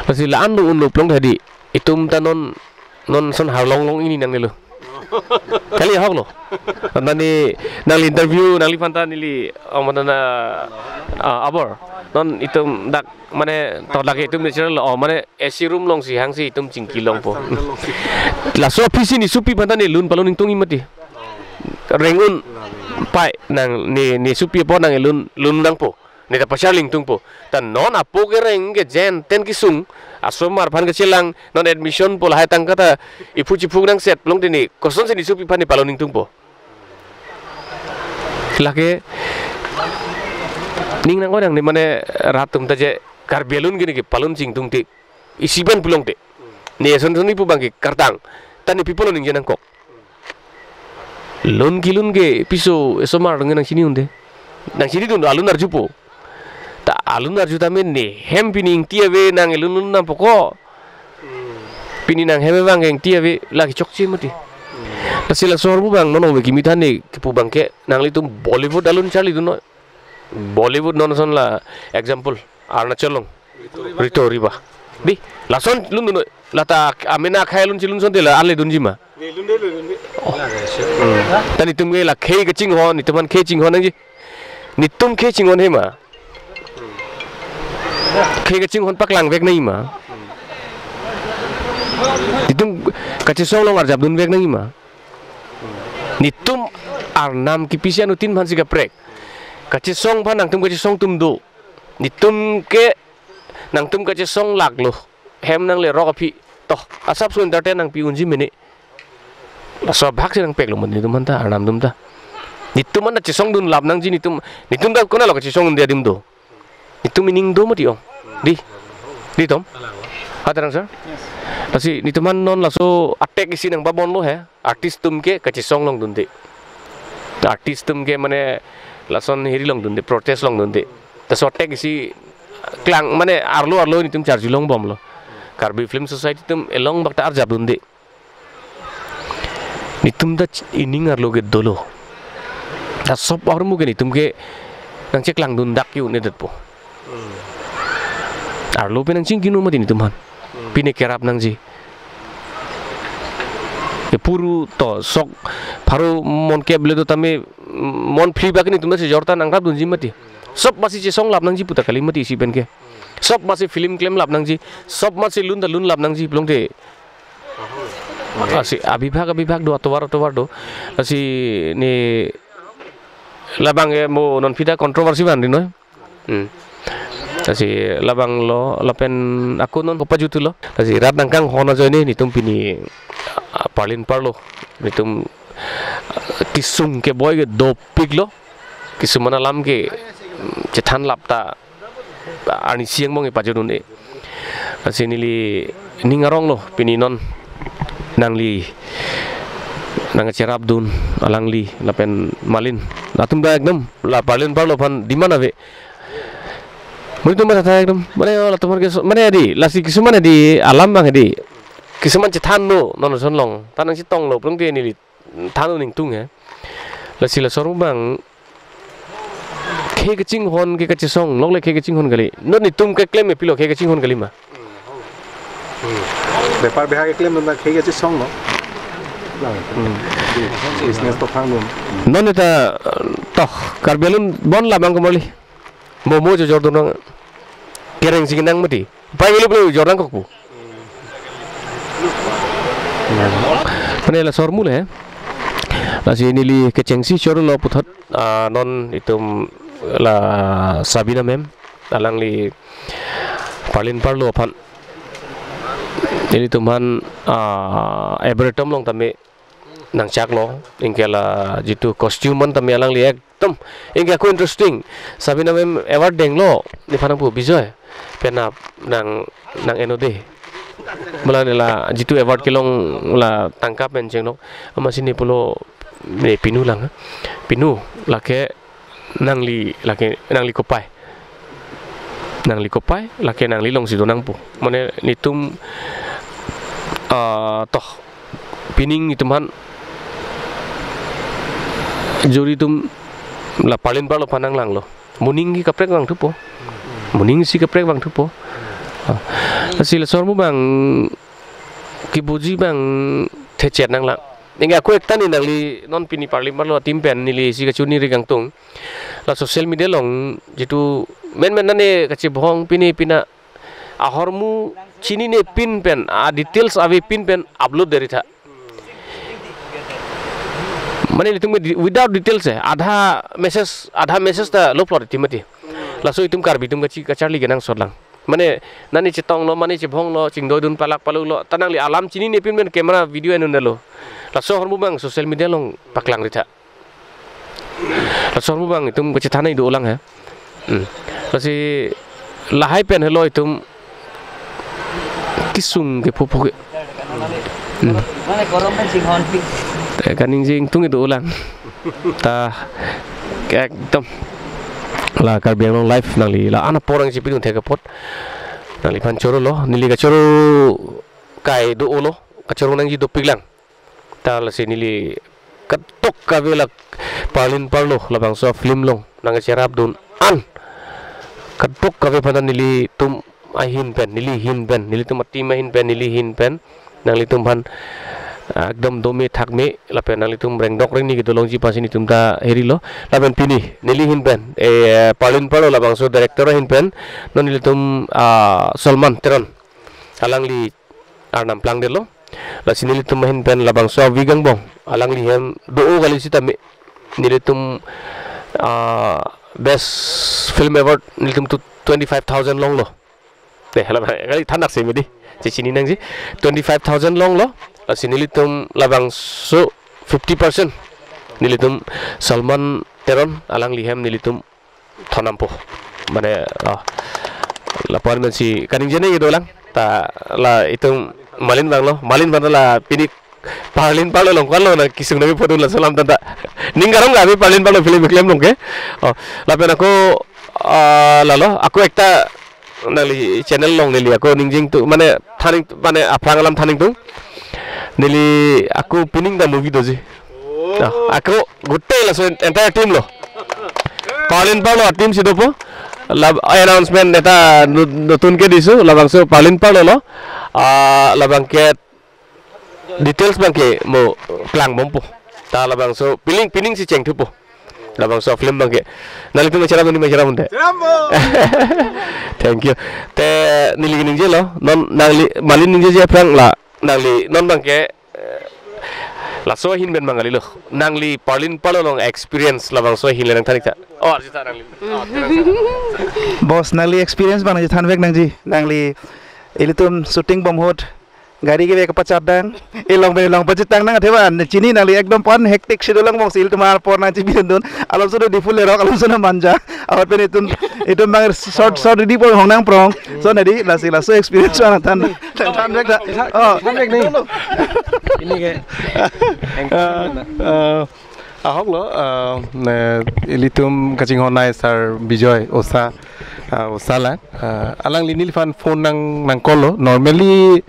Lasi la-an do unlo pulote hedi itum ta non, non ason harlong long ini nangnelo. Kali ahoklo. Nani nangli interview nangliphan ta neli, oh, mane na, ah, abor. Non itum dak mane to lake itum natural, oh, mane A C room alongsi hangsi itum chingki longpo. Laso aphisi ne sopi aphan ta ne lun palun ingtung-i mati. Reng un pai nang ne, ne sopi apot nang lun, lun nangpo. Ne ta pacharli ingtungpo. Ta non apo kereng ke jenten kesung. Asomar aphan kechelang non admission po lahai tangka ta iphu chiphu nangset pulote ne kosonsi ne sopi aphan ne palun ingtungpo. Lake ning nang-oi nangne mane rat atum ta je Karbi alun ke ne kepalun chingtung te. Isi pen pulote. Ne eson eson ipu abangke kartang. Ta ne pi apotlo ningje nangkok. Lun kelun ke piso esomar dong nangchini unde. Nangchinidun alun arjupo. Ta alun arju tame ne hem pini ingti ave nang elun lun nangpo ko. Pini nang hem abangke ingti ave lake chokche mati. Lasi laso ahormu abang non ove kimi than ne kipu abangke nanglitum Bollywood alun charlidun noi. Bollywood non ason la example Arunachal along. Rito Riba. Di, lason lundun noi. Lata amena akhei alun chilun asonte la ale dunji ma. Ta netum ke la khei kachinghon, netum aphan khei chinghon nangji. Netum khei chinghon he ma. Khei kachinghon paklang vek nangji ma. Netum kachesong along arjap dun vek nangji ma. Netum arnam kepisi anuttin aphansi kaprek. Kachesong aphan nangtum kachesong atum do. Netum ke nangtum kachesong laklo. Hem nanglerok aphi. Toh, asapso entertain nangpi unji mene. Laso abhag si nangpeklo mati netum aphan ta, arnam atum ta. Netum aphan ta chesongdun lap nangji netum, netum ta konatlo kachesong unde adim do. Netum ining do mati ong. Di. Di tom. Ha tarang sir. Lasi netum aphan non laso attack isi nangpabonlo he. Artist atum ke kachesong longdunde. Artist atum ke mane lason hiri longdunde, protest longdunde. Laso attack isi klang mane arlo arlo netum charjulongbomlo. Karbi Film Society atum along bak ta arjapdunde. Netum ta ch-, ining arlo ke dolo. Ta sob ahormu ke netum ke nangcheklangdun dak ke un-edetpo. Arlo pen nangchingkinu mati netum aphan. Pine kerap nangji. Epuru to sok pharo monkep le do tame, mm, monphli bak netum ta si jorta nangrapdunji mati. Sob masi chesong lap nangji pu ta kali mati isi pen ke. Sob masi film klem lap nangji. Sob masi lun ta lun lap nangji pulote. Lasi abhibhag abhibhag do, atovar atovar do. Lasi ne labang ke mo non pita controversy vanri noi. Hmm. Lasi labanglo lapen ako non kopajutulo. Lasi rat nangkanghon ajoine netum pini, ah, parlin parlo. Netum, ah, kesung keboi ke dopiklo. Kisuman alam ke, mm, chethan lap ta arnisi angbong ipajodun e. Lasi neli ning aronglo pini non nangli nangcherapdun alangli lapen Malin. Latum ta ekdom la parlin parlo aphan demand ave. Muritum masa tha ekdom. Mane latum ke so-, mane di, lasi kisuman di alam abang di. Kisuman chethanlo non ason along. Ta nangchetonglo pulote neli thanlo ningtung he. Lasi laso ahormu abang khei kachinghon ke kachesong, lok le khei kachinghon kali. Non netum keklem e pilo khei kachinghon kali ma. Bepar beha keklem non khei kachesong lo. Business to thang dun. Non ta, toh, Karbi alun bon labang ke Marli. Momo jo jordun nang. Kereng si nang mati. Pai ngilup lo jordun kokpo. Mane laso ahormu le. Lasi neli kechengsi chorlo puthot, ah, non itum la Sabina ma'am alangli parlin parlo aphan. Nelitum aphan, ah, Everett atum along tame nangchaklo, anke la jitu costume an tame alangli ekdom, anke ako interesting. Sabina ma'am award denglo, nephan nangpu Bijoy. Penap nang, nang eno de. Mala ne la jitu award kelong la tangka pen chenglok. Amatsi ne pulo ne pinu lang. Pinu lake nangli, lake nangli kopai. Nangli kopai, lake nangli alongsi do nangpo. Mane netum, ah, toh, pining netum aphan juri atum la parlin parlo aphan nanglanglo. Moning ke kaprek vangthupo. Moning si kaprek vangthupo. Ah. Lasi laso ahormu abang kipuji abang thechet nanglang. Anke ako ekta ne nangli non pini parlin parlo ateam pen neli isi kachini ri kangtung. La social media along jitu menmen nane kachebhong pine pina ahormu chininepin pen, a details avepin pen upload deri tha. Mane netum ke di-, without details e, adha message, adha message ta lo plot ti mati. Laso itum Karbi atum kachi kacharli kenangsot lang. Mane nane chetonglo, mane chebhonglo, chingdoidun palak paluklo, ta nangli alam chininepin pen camera video enun dalo. Laso ahormu abang social media along paklang ri tha. Laso ahormu abang itum kachethan nai do lang he. Hmm. Lasi lahai pen helo itum kesung ke phopo ke. Hmm. Te kaningje ingtung kedo lang. Ta ekdom la Karbi Anglong Live nangli la-an apor nangchipidun thek apot nangliphan chorolo, neli kachoro kai do-olo, kachoro nangji dopik lang. Ta lasi neli katok kave la Parlin Parlo labangso film along nangcherapdun an katok kave aphan nelitum ahin pen, neli hin pen, nelitum a-team ahin pen, neli hin pen nanglitum aphan, ah, ekdom dome thakme lapen nanglitum rengdok rengni kedo longji aphansi nelitum ta herilo. Lapen pini neli hin pen, eh, Parlin Parlo labangso director ahin pen non nelitum, ah, Salman Teron alangli arnam plangdetlo. Lasi nelitum ahin pen labangso avi gangbong alangli hem do-o kali sitame nelitum, ah, best film award nelitum tu twenty-five thousand longlo. Te hala kali thanak se midi. Chechini nangji twenty-five thousand longlo. Lasi nelitum labangso fifty percent nelitum Salman Teron alangli hem nelitum thondampo. Mane, ah, lapuan pensi kaningje nangji dolang. Ta la itum Malin abanglo, Malin abang la pini Parlin Parlo along ko-anlo nangkesung nangji photo la salam tanta. Ning karong kave Parlin Parlo film keklem along ke. Oh, lapen ako, ah, lalo, ako ekta nangli channel along neli ako ningje ingtung, mane than ing, mane aphrang alam than ingtung. Neli ako pining ta movie doji. Ah, ako gute laso entire team lo. Parlin Parlo a-team si dopo. La announcement neta nu-, nutun ke disu, labangso Parlin Parlo lo. Ah, labang ke details abang ke mo klangbompo. Ta labangso pining, pining si chengthupo. Labangso film abang ke. Nanglitum cherapdun, neli cherapdunde. Cherapdun. Thank you. Te neli ningje lo, non nangli Malin ningjeji aphrang la nangli non abang ke, eh, laso ahin pen abang kalilo. Nangli Parlin Parlo along experience labangso ahin le nangthan ik tha. Oh, arjutha nangli. Oh, terang sa. Boss, nangli experience abang nangji thanvek nangji. Nangli ilitum shooting bom ahut gari keve kapachat dang, elong pen elong pachetang nang athema, chini nangli ekdom pon hectic schedule angbong si ilitum apor nangchipidun. Alomso do Diphu lerok, alomso na Manja. Ahut pen itum, itum abang short, short ridi pon hong nangprong. So nadi, lasi laso experience abang than, than, thanvek tha. Oh. Thanvek ni. Ini ke. Ah, ah, ahok lo, ah, ne, ilitum kachinghon nai Sir Bijoy Osa, ah, Osa lang. Ah, alangli neliphan phone nang, nang call lo. Normally,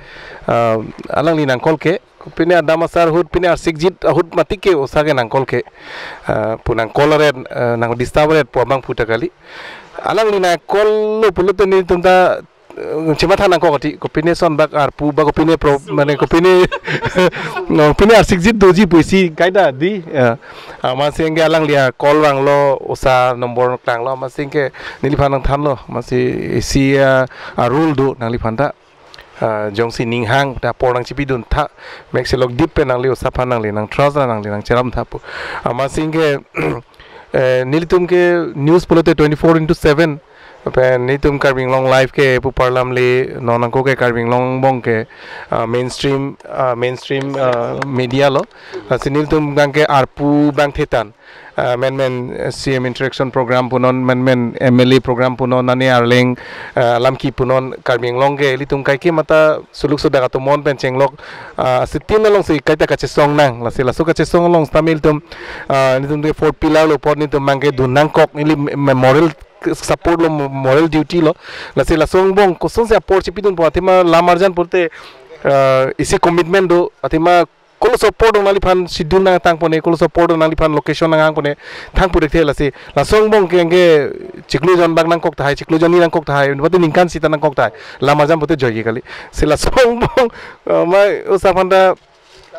ah, alangli nang call ke, pine adam asar ahut, pine arsikjit ahut matik ke Osa ke nang call ke. Ah, pu nang call aret, ah, nang disturb aret pu abang pu ta kali. Alangli nang call lo pulote nelitum ta, eh, chematha nangkok ati, kopine son bak arpu ba kopine pro, mane kopine, no, kopine arsikjit doji pusi kaita di, ya. Amatsi ke alangli a-call vanglo, Osa number klanglo, amatsi ke neliphan nangthanlo, amatsi isi, ah, a-rule do nangliphan ta. Ah, jongsi ning hang ta apor nangchipidun tha, mek selok dip pen nangli Osa aphan nangli nang trust, nangli nangcherap tha pu. Amatsi ke, eh, nelitum ke news pulote twenty-four into seven. Pen nelitum Karbi Anglong Live ke pu parlam le, non ako ke Karbi Anglong angbong ke, ah, mainstream, ah, mainstream, ah, media lo. Lasi nelitum abang ke arpu abang thetan. Ah, menmen, eh, C M interaction program punon, menmen M L A program punon, nane arleng, ah, lamki punon, Karbi Anglong ke ilitum kaike mata suluk sudak atum mon pen chenglok, ah, sitin alongsi kaita kachesong nang, lasi laso kachesong along sitame ilitum, ah, nelitum ke fourth pillar lo apot nelitum abang ke dun nangkok, ili me-, moral support lo, mo-, moral duty lo. Lasi laso angbong kosonsi apor chipidunpo, athema lam arjan pulote, ah, isi commitment do, athema kolo support nangliphan schedule nangtangpone, kolo support nangliphan location nanghangpone, thang pu thekthe lasi. Laso angbong ke anke chiklo jon bak nangkok tahai, chiklo jon ni nangkok tahai, pute ningkan sita nangkok tahai. Lam arjan pute joike kali. Si laso angbong, ah, mai Osa aphan ta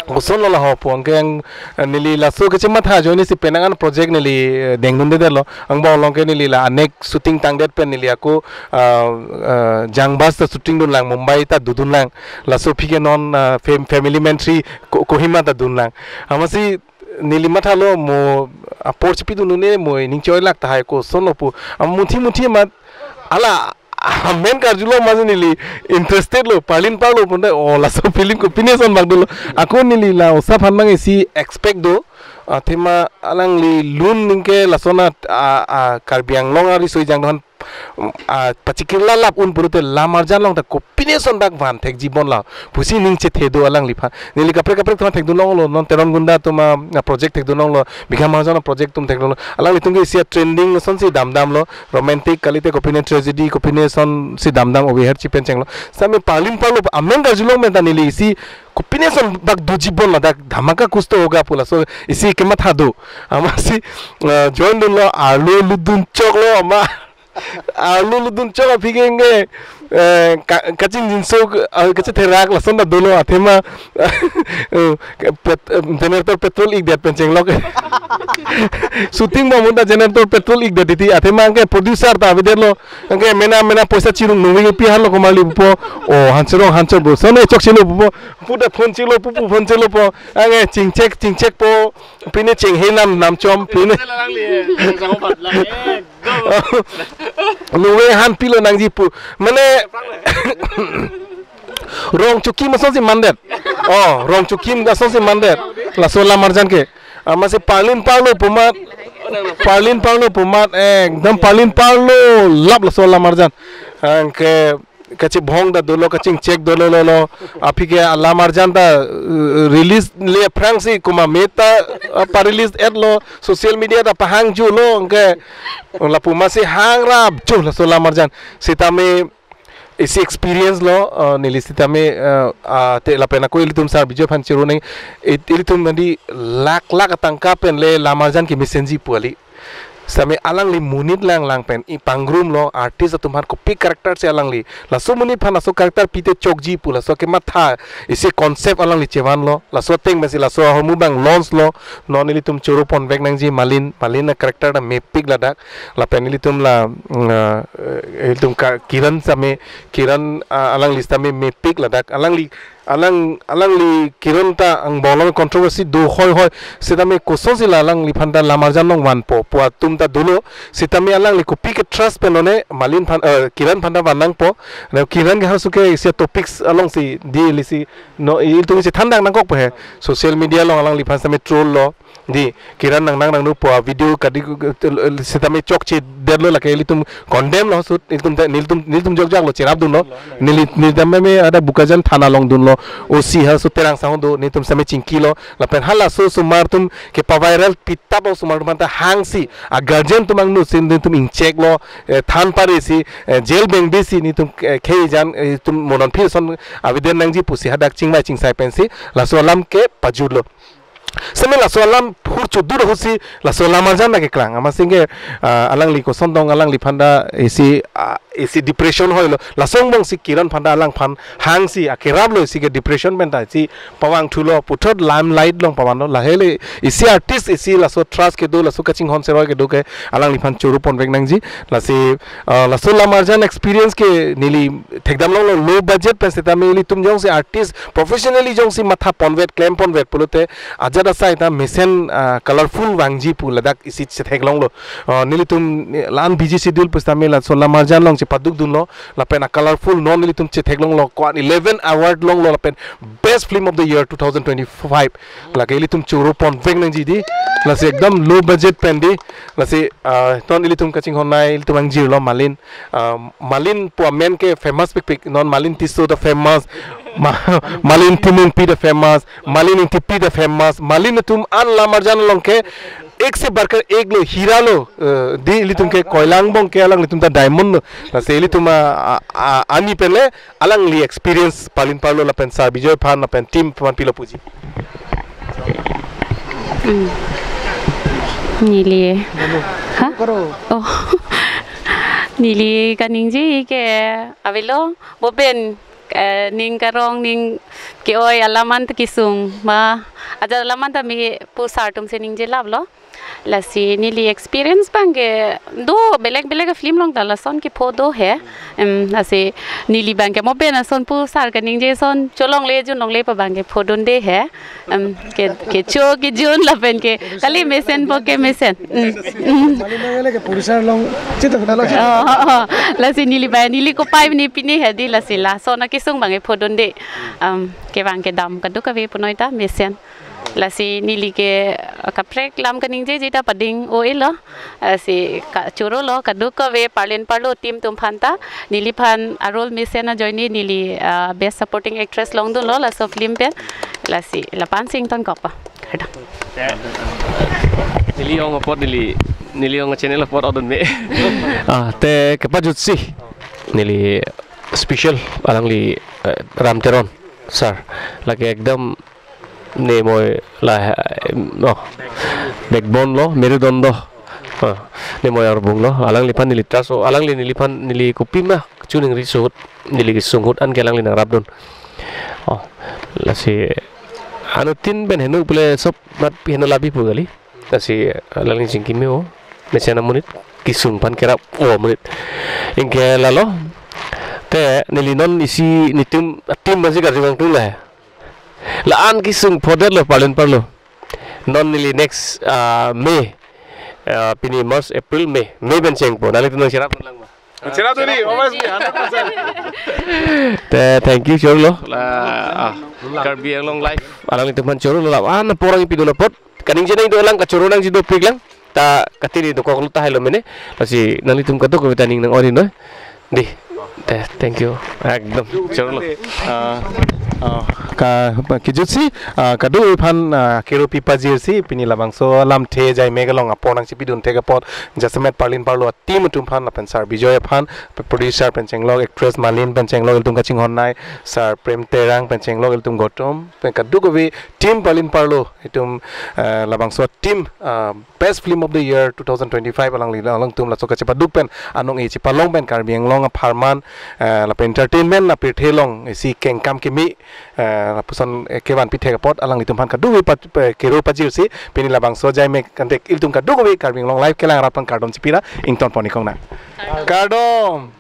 koson lo la ho pu anke ang, eh, neli laso kechematha ajoine si penang an project neli, eh, dengdundedetlo. Angbong along ke neli la anek shooting tangdet pen neli ako, ah, ah, Jangbas ta shooting dunlang, Mumbai ta dodunlang. Laso aphi ke non, ah, fam-, family man three Ko-, Kohima ta dunlang. Amatsi neli mathalo mo apor chipidun un-e mo ning choilak tahai kosonlo pu. Amat munthi munthi amat hala amen karjulo amatsi neli interested lo, Parlin Parlo pun ta, oh, laso film kopine son bak dolo. Ako neli la Osa aphan abang isi expect do. Athema alangli lun ningke lason a, a, a, Karbi Anglong ariso ejang dohan um, ah, pachikirla lap un pulote lamarjan along ta kopine ason bak van thekji bon la pusi ning chethe do alangliphan. Neli kaprek kaprek atum thekdun longlo, non Teron Gunda atum a, a project thekdun longlo, Bigha Mahajon a project atum thekdun longlo. Alanglitum ke isi a trending asonsi damdamlo, romantic kalite kopine tragedy, kopine asonsi damdam obiher chipen chenglo. Sitame parlin parlo amen karjulong pen ta neli isi kopine ason bak doji bon ladak dhamaka kuch to hoga pu laso isi kematha do. Amatsi, ah, join dunlo, arlo lutdun choklo, amat arlo lutdun chok aphi ke, eh, ka-, kachingjinso, ah, kachetherak lason ta dolo athema, eh, pet-, eh, generator petrol ikdet pen chenglok. Shooting bom un ta generator petrol ikdet titi athema ke producer ta avedetlo. Anke mena mena poisa chirung nungwi pi hanlo komarli pupo. O Hanserong Hanser bro. Sone chokchelo pupo. Puta phone chelo pupu phone chelo po. Anke chingchek chingchek po. Pine chinghe nam nam chom pine. Nungwi han pilo nangji pu. Mane Rong Chukim asonsi mandet. Oh, Rong Chukim asonsi mandet. Laso lamarjan ke. Amatsi parlin parlo pu amat. Parlin parlo pu amat, eh, ekdom parlin parlo lap laso lamarjan. Anke kachibhong ta dolo, kachingchek dolo lo lo. Aphi ke lamarjan ta, eh, release le aphrangsi komat meta, eh, pa-release-etlo, social media ta pahangjulo, anke lapu amatsi hangrap jo laso lamarjan. Sitame isi experience lo, eh, neli sitame, eh, ah, te lapen ako ilitum Sar Bijoy aphan chiruneng, it-, ilitum nadi lakh lakh tangka pen le lamarjan kemesenji pu kali. Sitame alangli monit lang lang pen i pangrumlo, artist atum aphan kopi character si alangli. Laso monit aphan laso character pite chokji pu laso kematha isi concept alangli chevanlo. Laso ateng pensi laso ahormu abang launch lo. Non ilitum choro ponvek nangji Malin, Malin a character ta mepik ladak. Lapen ilitum la, mm, ah, eh, ilitum ka Kiran sitame, Kiran, ah, alangli sitame mepik ladak. Alangli, alang, alangli Kiran ta angbong along controversy do hoi hoi. Sitame kosonsi la alangliphan ta lamarjan along vanpo pu atum ta dolo. Sitame alangli kopi ke trust pen lone Malin aphan, eh, Kiran aphan ta van nangpo. Na Kiran ke halaso ke isi topics alongsi di lisi no ilitum si thandang nangkok pe he. Social media along alangliphan sitame troll lo. Di, Kiran nang nang nang nu po video kadi, eh, sitame chokchedetlo lake ilitum condemn lo sut, ilitum te, nelitum, nelitum jokjak lo cherap dunlo. Neli, nelitum me ada Bokajan thana along dunlo. O C halaso Terang Sahong do, nelitum sitame chingkilo. Lapen halaso osomar atum kepa-viral pitap osomar atum aphan ta hangsi. A guardian atum angno si nelitum ingcheklo, eh, than parisi, eh, jail bengdesi nelitum, eh, khei jan, eh, tum monon phir ason aveden nangji pusi hadak chingvai chingsai pensi. Laso alam ke pajutlo. Sitame laso alam hur chodut ahutsi laso lamarjan ta keklang. Amatsi ke, ah, alangli koson tong alangliphan ta isi, ah, isi depression hoilo. Laso angbongsi Kiran aphan ta alangphan hangsi akeraplo isi ke depression pen ta isi pavangthulo puthot limelight along pavanlo. Lahele isi artist isi laso trust kedo laso kachinghon seroi kedo ke alangliphan choro ponvek nangji. Lasi, ah, laso lamarjan experience ke neli thekdam longlo low budget pen sitame ilitum jongsi artist professionally jongsi matha ponvet klem ponvet pulote ajat asai ta mesen, ah, colorful vangji pu ladak isi chetheklonglo. Ah, nelitum la-an busy schedule pusitame laso lamarjan along chepaduk dunlo lapen a colorful non nelitum chetheklonglo ko-an eleven award longlo lapen best film of the year two thousand twenty-five. Lake ilitum choro ponvek nangji di. Lasi ekdom low budget pen di. Lasi, ah, non ilitum kachinghon nai ilitum angjirlo Malin. Ah, Malin pu amen ke famous pikpik. Non Malin Tisso ta famous. Ma-, Malin Timungpi ta famous. Malin Ingtipi ta famous. Malin atum an lamarjan along ke ek se barkar ek lo, hira lo. Eh, di ilitum ke koila angbong ke alanglitum ta diamond lo. Lasi ilitum a, a, a, ani pen le alangli experience parlin parlo lapen Sar Bijoy aphan lapen team aphan pilo puji. Hmm. Neli. Ha? Oh. Neli kaningje ke avelo, boben, eh, ning karong ning ke-oi alam an ta kesung ma ajat alam an ta me pu sar atum si ningje laplo. Lasi neli experience abang ke do belek belek film along ta lason kepho do he. Em, lasi neli abang ke moben ason pu sar kaningje ason cholongle junlongle pa abang kepho dunde he. Em, ke, kecho kejun lapen ke kali mesenpo ke mesen. Mm, mm. Malin nang ele ke producer along chita huna lo. Oh, oh, oh. Lasi neli abang neli kopai ni pini he di lasi lason akesung abang kepho dunde. Em, kevang kedam kadokave punoi ta mesen. Lasi neli ke, uh, kaprek lam kaningjeje ta pading o-elo. Lasi kachoro lo, kadokave Parlin Parlo team atum aphan ta, neliphan a-role mesen ajoine neli, uh, best supporting actress longdunlo laso film pen. Lasi lapu-an si ingtonkokpo. Kardom. Neli ong apot neli, neli ong channel apot odun me. Ah, te kepajutsi. Neli special alangli, eh, Ram Teron sir. Lake ekdom nemoi la, eh, no. Backbone lo, merudon do. Ah, nemoi arbung lo. Alangliphan neli trust o, alangli neliphan neli kopima chuningri suhut, neli kesung ahut anke alangli nangrapdun. Oh, lasi anuttin pen heno pule sob mat heno labi pu kali. Lasi alangli chingki me-o, mesen amonit, kesung aphan kerap o amonit. Anke lalo, te neli non isi netum team masih karjumang tung la. La-an kesung phodet lo Parlin Parlo. Non neli next, ah, May, ah, pini March, April, May, May pen chengpo. Nanglitum nangcherap lang ma? Cherap tadi, always be hundred percent. Te, thank you, choro lo. La, ah, Karbi Anglong Live. Alanglitum aphan choro lo la. Ah, na porang pidun apot. Kaningje nangji dolang, kachoro nangji dopik lang. Ta katiri dokok lo tahai lo mene. Lasi nanglitum kadokave ta ning nang-ori noi. Di. Te, thank you. Ekdom. Choro lo. Ah, ah, ka, kejutsi, ah, kadokave aphan, ah, kero pipajirsi, pini labangso lamthe jaime kelong apor nangchipidun thek apot, jasemet Parlin Parlo team atum aphan, lapen sir Bijoy aphan, producer pen chenglok, actress Malin pen chenglok, ilitum kachinghon nei, sir Prem Terang pen chenglok, ilitum Gautam, pen kadokave team Parlin Parlo, itum, eh, labangso team, eh, best film of the year two thousand twenty-five alangli, alangtum laso kachepaduk pen, anong e chepalong pen Karbi Anglong apharman, eh, lapen entertainment apirthe along, isi kengkam kimi, eh, lapuson, eh, kevan pithek apot, alanglitum aphan kadokave pa, pa, kero pajirsi, pini labangso jaime kantek ilitum kadokave Karbi Anglong Live kelang arat aphan kardom chipira, ingtonpon-ik kong nang. Kardom.